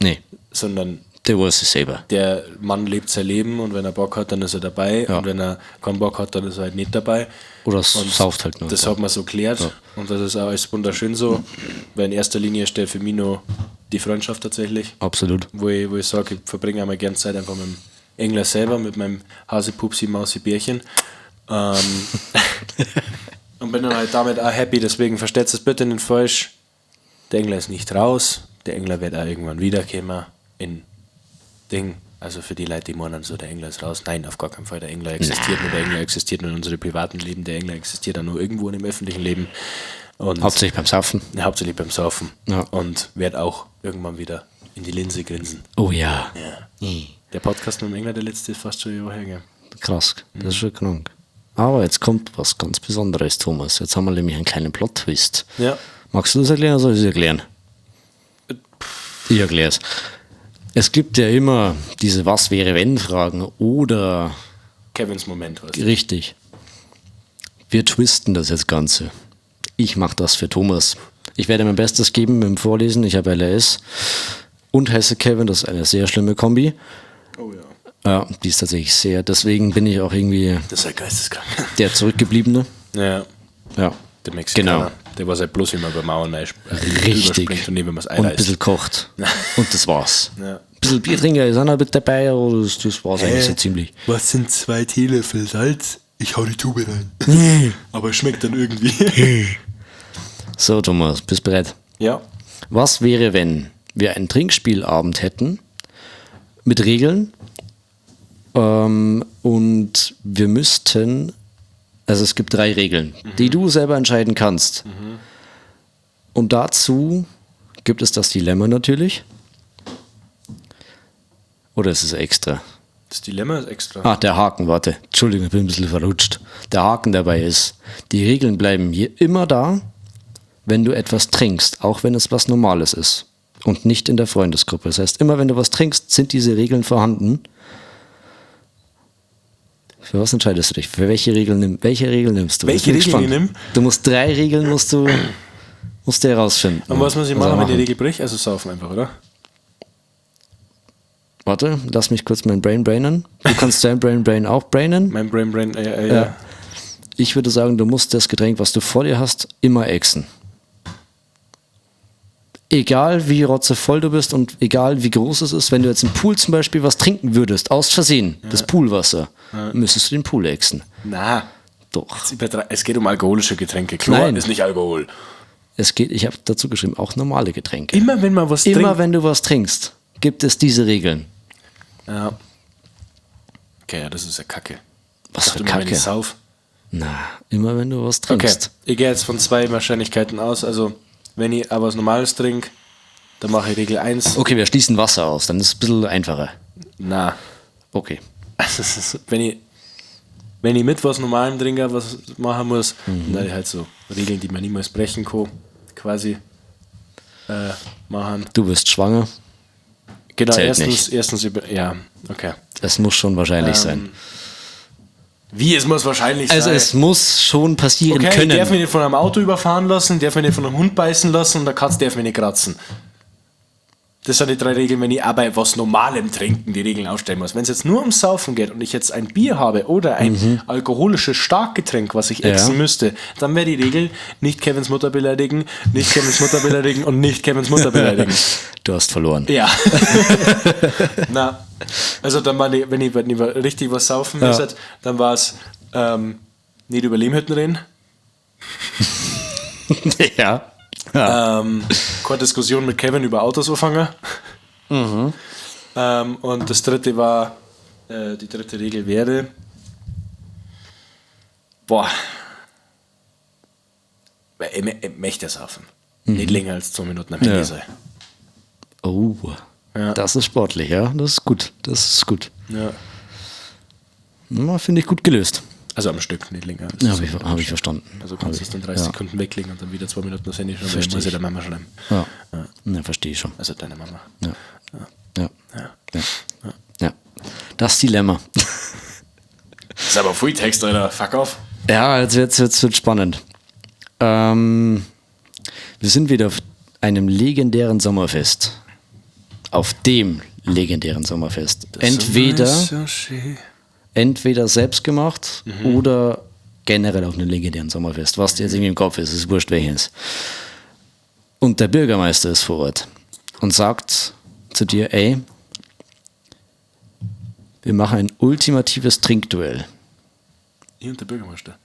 Nee, sondern der weiß es selber. der Mann lebt sein Leben und wenn er Bock hat, dann ist er dabei Ja. und wenn er keinen Bock hat, dann ist er halt nicht dabei. Oder Und sauft halt nur. Das hat man so geklärt und das ist auch alles wunderschön so, weil in erster Linie steht für mich nur die Freundschaft tatsächlich, Absolut. wo ich sage, ich verbringe einmal gern Zeit einfach mit dem Engler selber, mit meinem Hase, Pupsi, Mausi, Bärchen. Und bin dann halt damit auch happy, deswegen versteht es bitte nicht falsch. Der Engler ist nicht raus, der Engler wird auch irgendwann wiederkommen in Ding. Also für die Leute, die meinen so, der Engler ist raus. Nein, auf gar keinen Fall. Der Engler existiert nur, der Engler existiert nur in unserem privaten Leben, der Engler existiert auch nur irgendwo in dem öffentlichen Leben. Und Hauptsächlich beim Saufen. ja, hauptsächlich beim Saufen. Ja. Und wird auch irgendwann wieder in die Linse grinsen. Oh ja. Ja. Der Podcast mit dem Engler, der letzte, ist fast schon ein Jahr her. gell? Krass, das ist schon krank. Aber jetzt kommt was ganz Besonderes, Thomas. Jetzt haben wir nämlich einen kleinen Plot-Twist. Ja. Magst du das erklären oder soll ich es erklären? Ich erkläre es. Es gibt ja immer diese Was wäre wenn Fragen oder Kevins Moment, weißt du. richtig. Wir twisten das jetzt Ganze. Ich mache das für Thomas. Ich werde mein Bestes geben mit dem Vorlesen. Ich habe LRS und heiße Kevin. Das ist eine sehr schlimme Kombi. Oh ja. Ja, die ist tatsächlich sehr. Deswegen bin ich auch irgendwie Das ist ja geisteskrank. der Zurückgebliebene. Ja. Ja. Der Mexikaner. Genau. Der was halt bloß immer bei Mauern Richtig. überspringt und nicht, wenn man es Und ein einreißt. bisschen kocht. Und das war's. Ja. Ein bisschen Biertrinker ist auch noch mit dabei, aber das war's eigentlich so ziemlich. Was sind 2 Teelöffel Salz? Ich hau die Tube rein. Aber es schmeckt dann irgendwie. So, Thomas, bist bereit? Ja. Was wäre, wenn wir einen Trinkspielabend hätten mit Regeln und wir müssten, also es gibt 3 Regeln, die du selber entscheiden kannst. Und dazu gibt es das Dilemma natürlich. Oder ist es extra? Das Dilemma ist extra. Ah, der Haken, warte. Entschuldigung, ich bin ein bisschen verrutscht. Der Haken dabei ist, die Regeln bleiben hier immer da, wenn du etwas trinkst, auch wenn es was Normales ist und nicht in der Freundesgruppe. Das heißt, immer wenn du was trinkst, sind diese Regeln vorhanden. Für was entscheidest du dich? Für welche Regel, welche Regel nimmst du? Welche Jetzt bin Regel ich gespannt. nehm? Du musst 3 Regeln musst du herausfinden. Und was muss ich Also machen, wenn die Regel bricht? Also saufen einfach, oder? Warte, lass mich kurz mein Brain brainen. Du kannst dein Brain Brain auch brainen. Mein Brain Brain, ja. Ich würde sagen, du musst das Getränk, was du vor dir hast, immer exen. Egal wie rotzevoll du bist und egal wie groß es ist, wenn du jetzt im Pool zum Beispiel was trinken würdest, aus Versehen, das Poolwasser, müsstest du den Pool exen. Na, Doch. es geht um alkoholische Getränke. Chlor Nein. ist nicht Alkohol. Es geht, ich habe dazu geschrieben, auch normale Getränke. Immer wenn man was Immer trinkt. wenn du was trinkst, gibt es diese Regeln. Ja. Okay, ja, das ist ja Kacke. Was Ich dachte für immer, wenn Kacke. ich sauf. Na, immer wenn du was Okay, trinkst. ich gehe jetzt von 2 Wahrscheinlichkeiten aus. Also, wenn ich aber was Normales trinke, dann mache ich Regel 1. Okay, wir schließen Wasser aus, dann ist es ein bisschen einfacher. Na. Okay. Also, es ist, wenn ich mit was Normalem trinke, was machen muss, dann ich halt so Regeln, die man niemals brechen kann, quasi machen. Du bist schwanger. Genau, Zählt erstens, nicht. erstens über. Ja, okay. Es muss schon wahrscheinlich sein. Wie, es muss wahrscheinlich Also sein. es muss schon passieren Okay, ich können. darf mich nicht von einem Auto überfahren lassen, darf mich nicht von einem Hund beißen lassen und der Katze darf mich nicht kratzen. Das sind die 3 Regeln, wenn ich auch bei was Normalem trinken die Regeln aufstellen muss. Wenn es jetzt nur ums Saufen geht und ich jetzt ein Bier habe oder ein alkoholisches Starkgetränk, was ich exen müsste, dann wäre die Regel, nicht Kevins Mutter beleidigen, nicht Kevins Mutter beleidigen und nicht Kevins Mutter beleidigen. Du hast verloren. Ja. Na, also dann war die, wenn ich richtig was saufen müsste, dann war es nicht über Lehmhütten reden. Ja. Ja. Keine Diskussion mit Kevin über Autos anfangen. Und das dritte war, die dritte Regel wäre, boah, ich möchte saufen. Nicht länger als 2 Minuten am Handy sein. Oh, Ja. das ist sportlich, ja. Das ist gut. Das ist gut. Ja. Na, finde ich gut gelöst. Also am Stück, nicht länger. als Ja, zwei Minuten. hab ich verstanden. Also kannst du es dann 30 Sekunden weglegen und dann wieder 2 Minuten das Handy schauen, weil ich Versteh muss ja ich. der Mama schreiben. Ja, ja. Verstehe ich schon. Also deine Mama. Ja. Ja. Ja. Ja. Das Dilemma. Das ist aber viel Text, Alter. Fuck off. Ja, jetzt wird's spannend. Wir sind wieder auf einem legendären Sommerfest. Auf dem legendären Sommerfest. Entweder selbst gemacht oder generell auf einem legendären Sommerfest. Was dir jetzt irgendwie im Kopf ist, ist wurscht welches. Und der Bürgermeister ist vor Ort und sagt zu dir, ey, wir machen ein ultimatives Trinkduell. Ich und der Bürgermeister.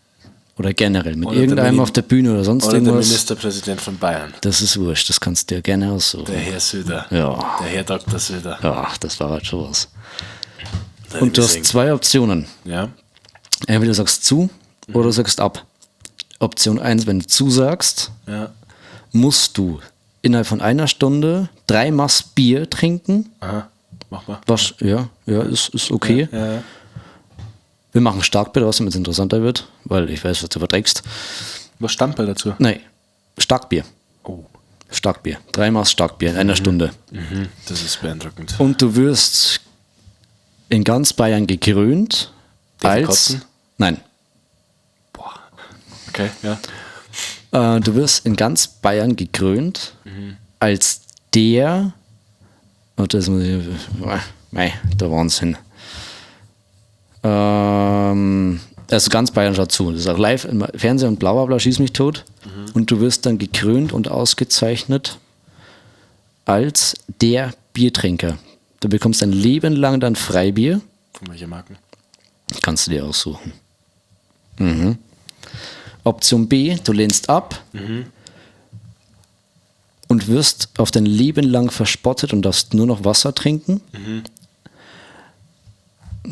Oder generell mit Oder der irgendeinem auf der Bühne oder sonst Oder der irgendwas. Ministerpräsident von Bayern. Das ist wurscht, das kannst du dir gerne aussuchen. Der Herr Söder. Ja. Der Herr Dr. Söder. Ja, das war halt schon was. Der Und du hast Missing. 2 Optionen. Ja. Entweder du sagst zu oder du sagst ab. Option 1, wenn du zusagst, Ja. musst du innerhalb von einer Stunde 3 Maß Bier trinken. Aha. Mach mal. Was, ja, ist okay. Ja. Wir machen Starkbier draus, damit es interessanter wird, weil ich weiß, was du verträgst. Was stand bei dazu? Nein, Starkbier. Oh. Starkbier. 3 Maß Starkbier in einer Stunde. Mhm. Das ist beeindruckend. Und du wirst in ganz Bayern gekrönt Darf ich als. kotzen? Nein. Boah. Okay, ja. Du wirst in ganz Bayern gekrönt als der. Warte, das muss ich. Mei, der Wahnsinn. Also ganz Bayern schaut zu. Das ist auch live im Fernsehen und bla bla bla, schieß mich tot. Und du wirst dann gekrönt und ausgezeichnet als der Biertrinker. Du bekommst ein Leben lang dann Freibier. Von welcher Marken? Kannst du dir aussuchen. Mhm. Option B, du lehnst ab und wirst auf dein Leben lang verspottet und darfst nur noch Wasser trinken.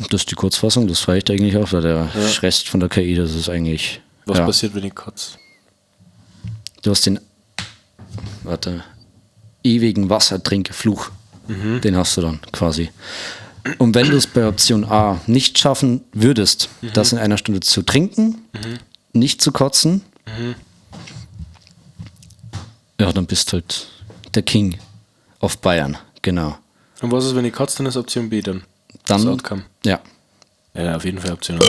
Das ist die Kurzfassung, das reicht eigentlich auch, weil der Rest von der KI, das ist eigentlich. Was ja. passiert, wenn ich kotze? Du hast den ewigen Wassertrinkfluch. Den hast du dann quasi. Und wenn du es bei Option A nicht schaffen würdest, das in einer Stunde zu trinken, nicht zu kotzen, ja, dann bist du halt der King of Bayern, genau. Und was ist, wenn ich kotze, dann ist Option B dann. Dann, Das Outcome. Ja. Ja, auf jeden Fall Option A.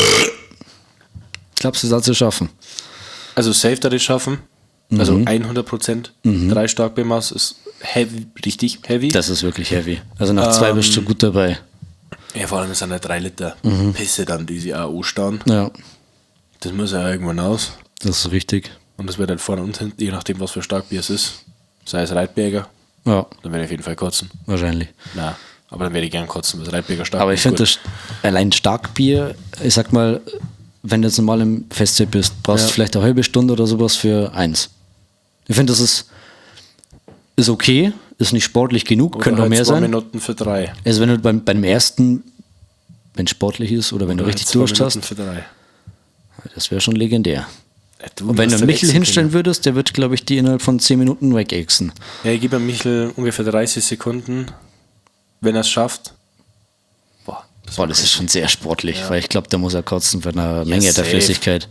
Glaubst du, das zu schaffen? Also safe da das schaffen. Also 100%. 3 Starkbiermaß ist heavy, richtig heavy. Das ist wirklich heavy. Also nach 2 bist du gut dabei. Ja, vor allem sind ja 3 Liter Pisse dann, die sie auch anstauen. Ja. Das muss ja irgendwann aus. Das ist richtig. Und das wird halt vorne und hinten, je nachdem, was für Starkbier es ist. Sei es Reitberger, Ja. dann werde ich auf jeden Fall kotzen. Wahrscheinlich. Na, aber dann werde ich gern kotzen, weil Reitberger Starkbier. Aber ich finde, das allein Starkbier, ich sag mal, wenn du jetzt normal im Festzelt bist, brauchst du Ja. vielleicht eine halbe Stunde oder sowas für eins. Ich finde, das ist okay, ist nicht sportlich genug, Oder könnte auch halt mehr 2 sein. Minuten für 3. Also wenn du beim ersten, wenn sportlich ist oder wenn du Oder richtig halt 2 Durst Minuten hast, für 3. das wäre schon legendär. Ja, du Und wenn musst du halt Michel exen hinstellen können. würdest, der wird, glaube ich, die innerhalb von 10 Minuten wegexen. Ja, ich gebe Michel ungefähr 30 Sekunden, wenn er es schafft. Boah, das Boah, das ist schon sehr sportlich, weil ich glaube, der muss ja kotzen von der Menge der safe. Flüssigkeit.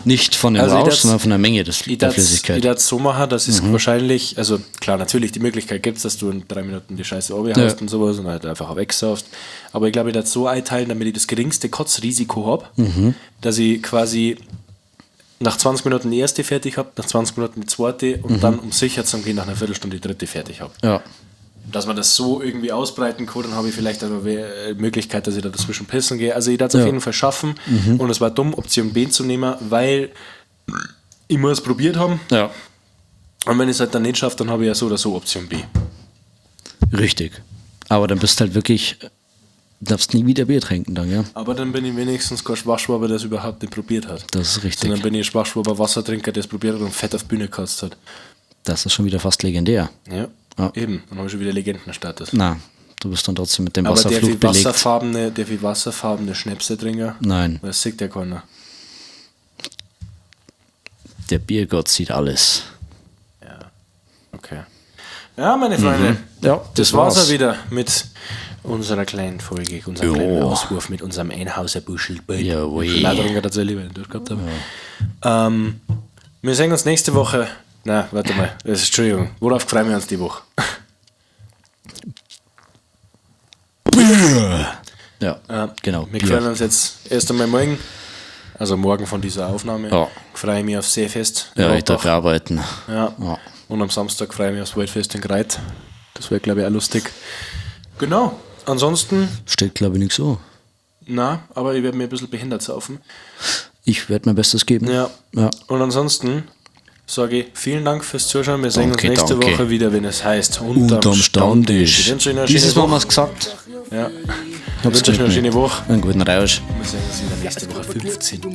Nicht von dem Also ich Rausch, darf's- sondern von der Menge Ich der Flüssigkeit. darf so machen, dass es wahrscheinlich, also klar, natürlich, die Möglichkeit gibt es, dass du in 3 Minuten die Scheiße runterhaust Ja. und sowas und halt einfach wegsaufst. Aber ich glaube, ich darf so einteilen, damit ich das geringste Kotzrisiko habe, dass ich quasi nach 20 Minuten die erste fertig habe, nach 20 Minuten die zweite und dann, um sicher zu gehen, nach einer Viertelstunde die dritte fertig habe. Ja. Dass man das so irgendwie ausbreiten kann, dann habe ich vielleicht auch noch Möglichkeit, dass ich da dazwischen pissen gehe. Also ich darf es auf Ja. jeden Fall schaffen und es war dumm, Option B zu nehmen, weil ich muss es probiert haben. Ja. Und wenn ich es halt dann nicht schaffe, dann habe ich ja so oder so Option B. Richtig. Aber dann bist du halt wirklich, darfst nie wieder Bier trinken dann, ja? Aber dann bin ich wenigstens kein Schwachschwaber, der es überhaupt nicht probiert hat. Das ist richtig. Sondern bin ich ein Schwachschwaber Wassertrinker, der es probiert hat und fett auf Bühne gekotzt hat. Das ist schon wieder fast legendär. Ja, Ja. eben. Dann habe ich schon wieder Legendenstatus. Na, du bist dann trotzdem mit dem Aber der Wasserfluch viel belegt. wasserfarbene Schnäpse trinken? Nein. Das sieht ja keiner. Der Biergott sieht alles. Ja. Okay. Ja, meine Freunde. Ja, das, das war's war's. ja wieder mit unserer kleinen Folge, unserem Jo. kleinen Auswurf mit unserem Einhauser-Buschel. Jawohl. Ich habe schon tatsächlich, weil ich durchgehabt habe. Wir sehen uns nächste Woche. Na, warte mal. Das ist, Entschuldigung. Worauf freuen wir uns die Woche? Ja, genau. Wir Bier. freuen uns jetzt erst einmal morgen. Also morgen von dieser Aufnahme. Ja. Freue ich mich aufs Seefest. in Ja, ich darf Rottach. arbeiten. Ja. Ja. Und am Samstag freue ich mich aufs Waldfest in Greit. Das wäre, glaube ich, auch lustig. Genau. Ansonsten, Steht, glaube ich, nichts so. na, aber ich werde mir ein bisschen behindert saufen. Ich werde mein Bestes geben. Ja. Ja. Und ansonsten sage ich vielen Dank fürs Zuschauen. Wir sehen Danke, uns nächste danke. Woche wieder, wenn es heißt Unterm, Unterm Stammtisch. Ich wünsche Ihnen eine Dieses schöne Mal haben Woche. wir es gesagt. Ja. Ich wünsche euch eine schöne Woche. Einen guten Rausch. Wir sehen uns in der nächsten Woche 15 Uhr.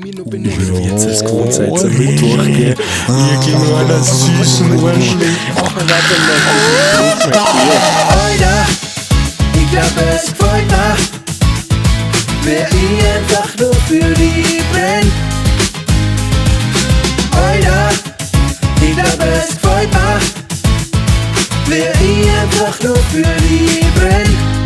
Jetzt ist gewohnt seit am Mittwoch, gell? Ihr kleinen süßen Arschlöcher. Alter, ich glaub es gefällt mir, wer ich einfach nur für die brenn. Alter, ich glaub es gefällt mir, wer ich einfach nur für die brenn.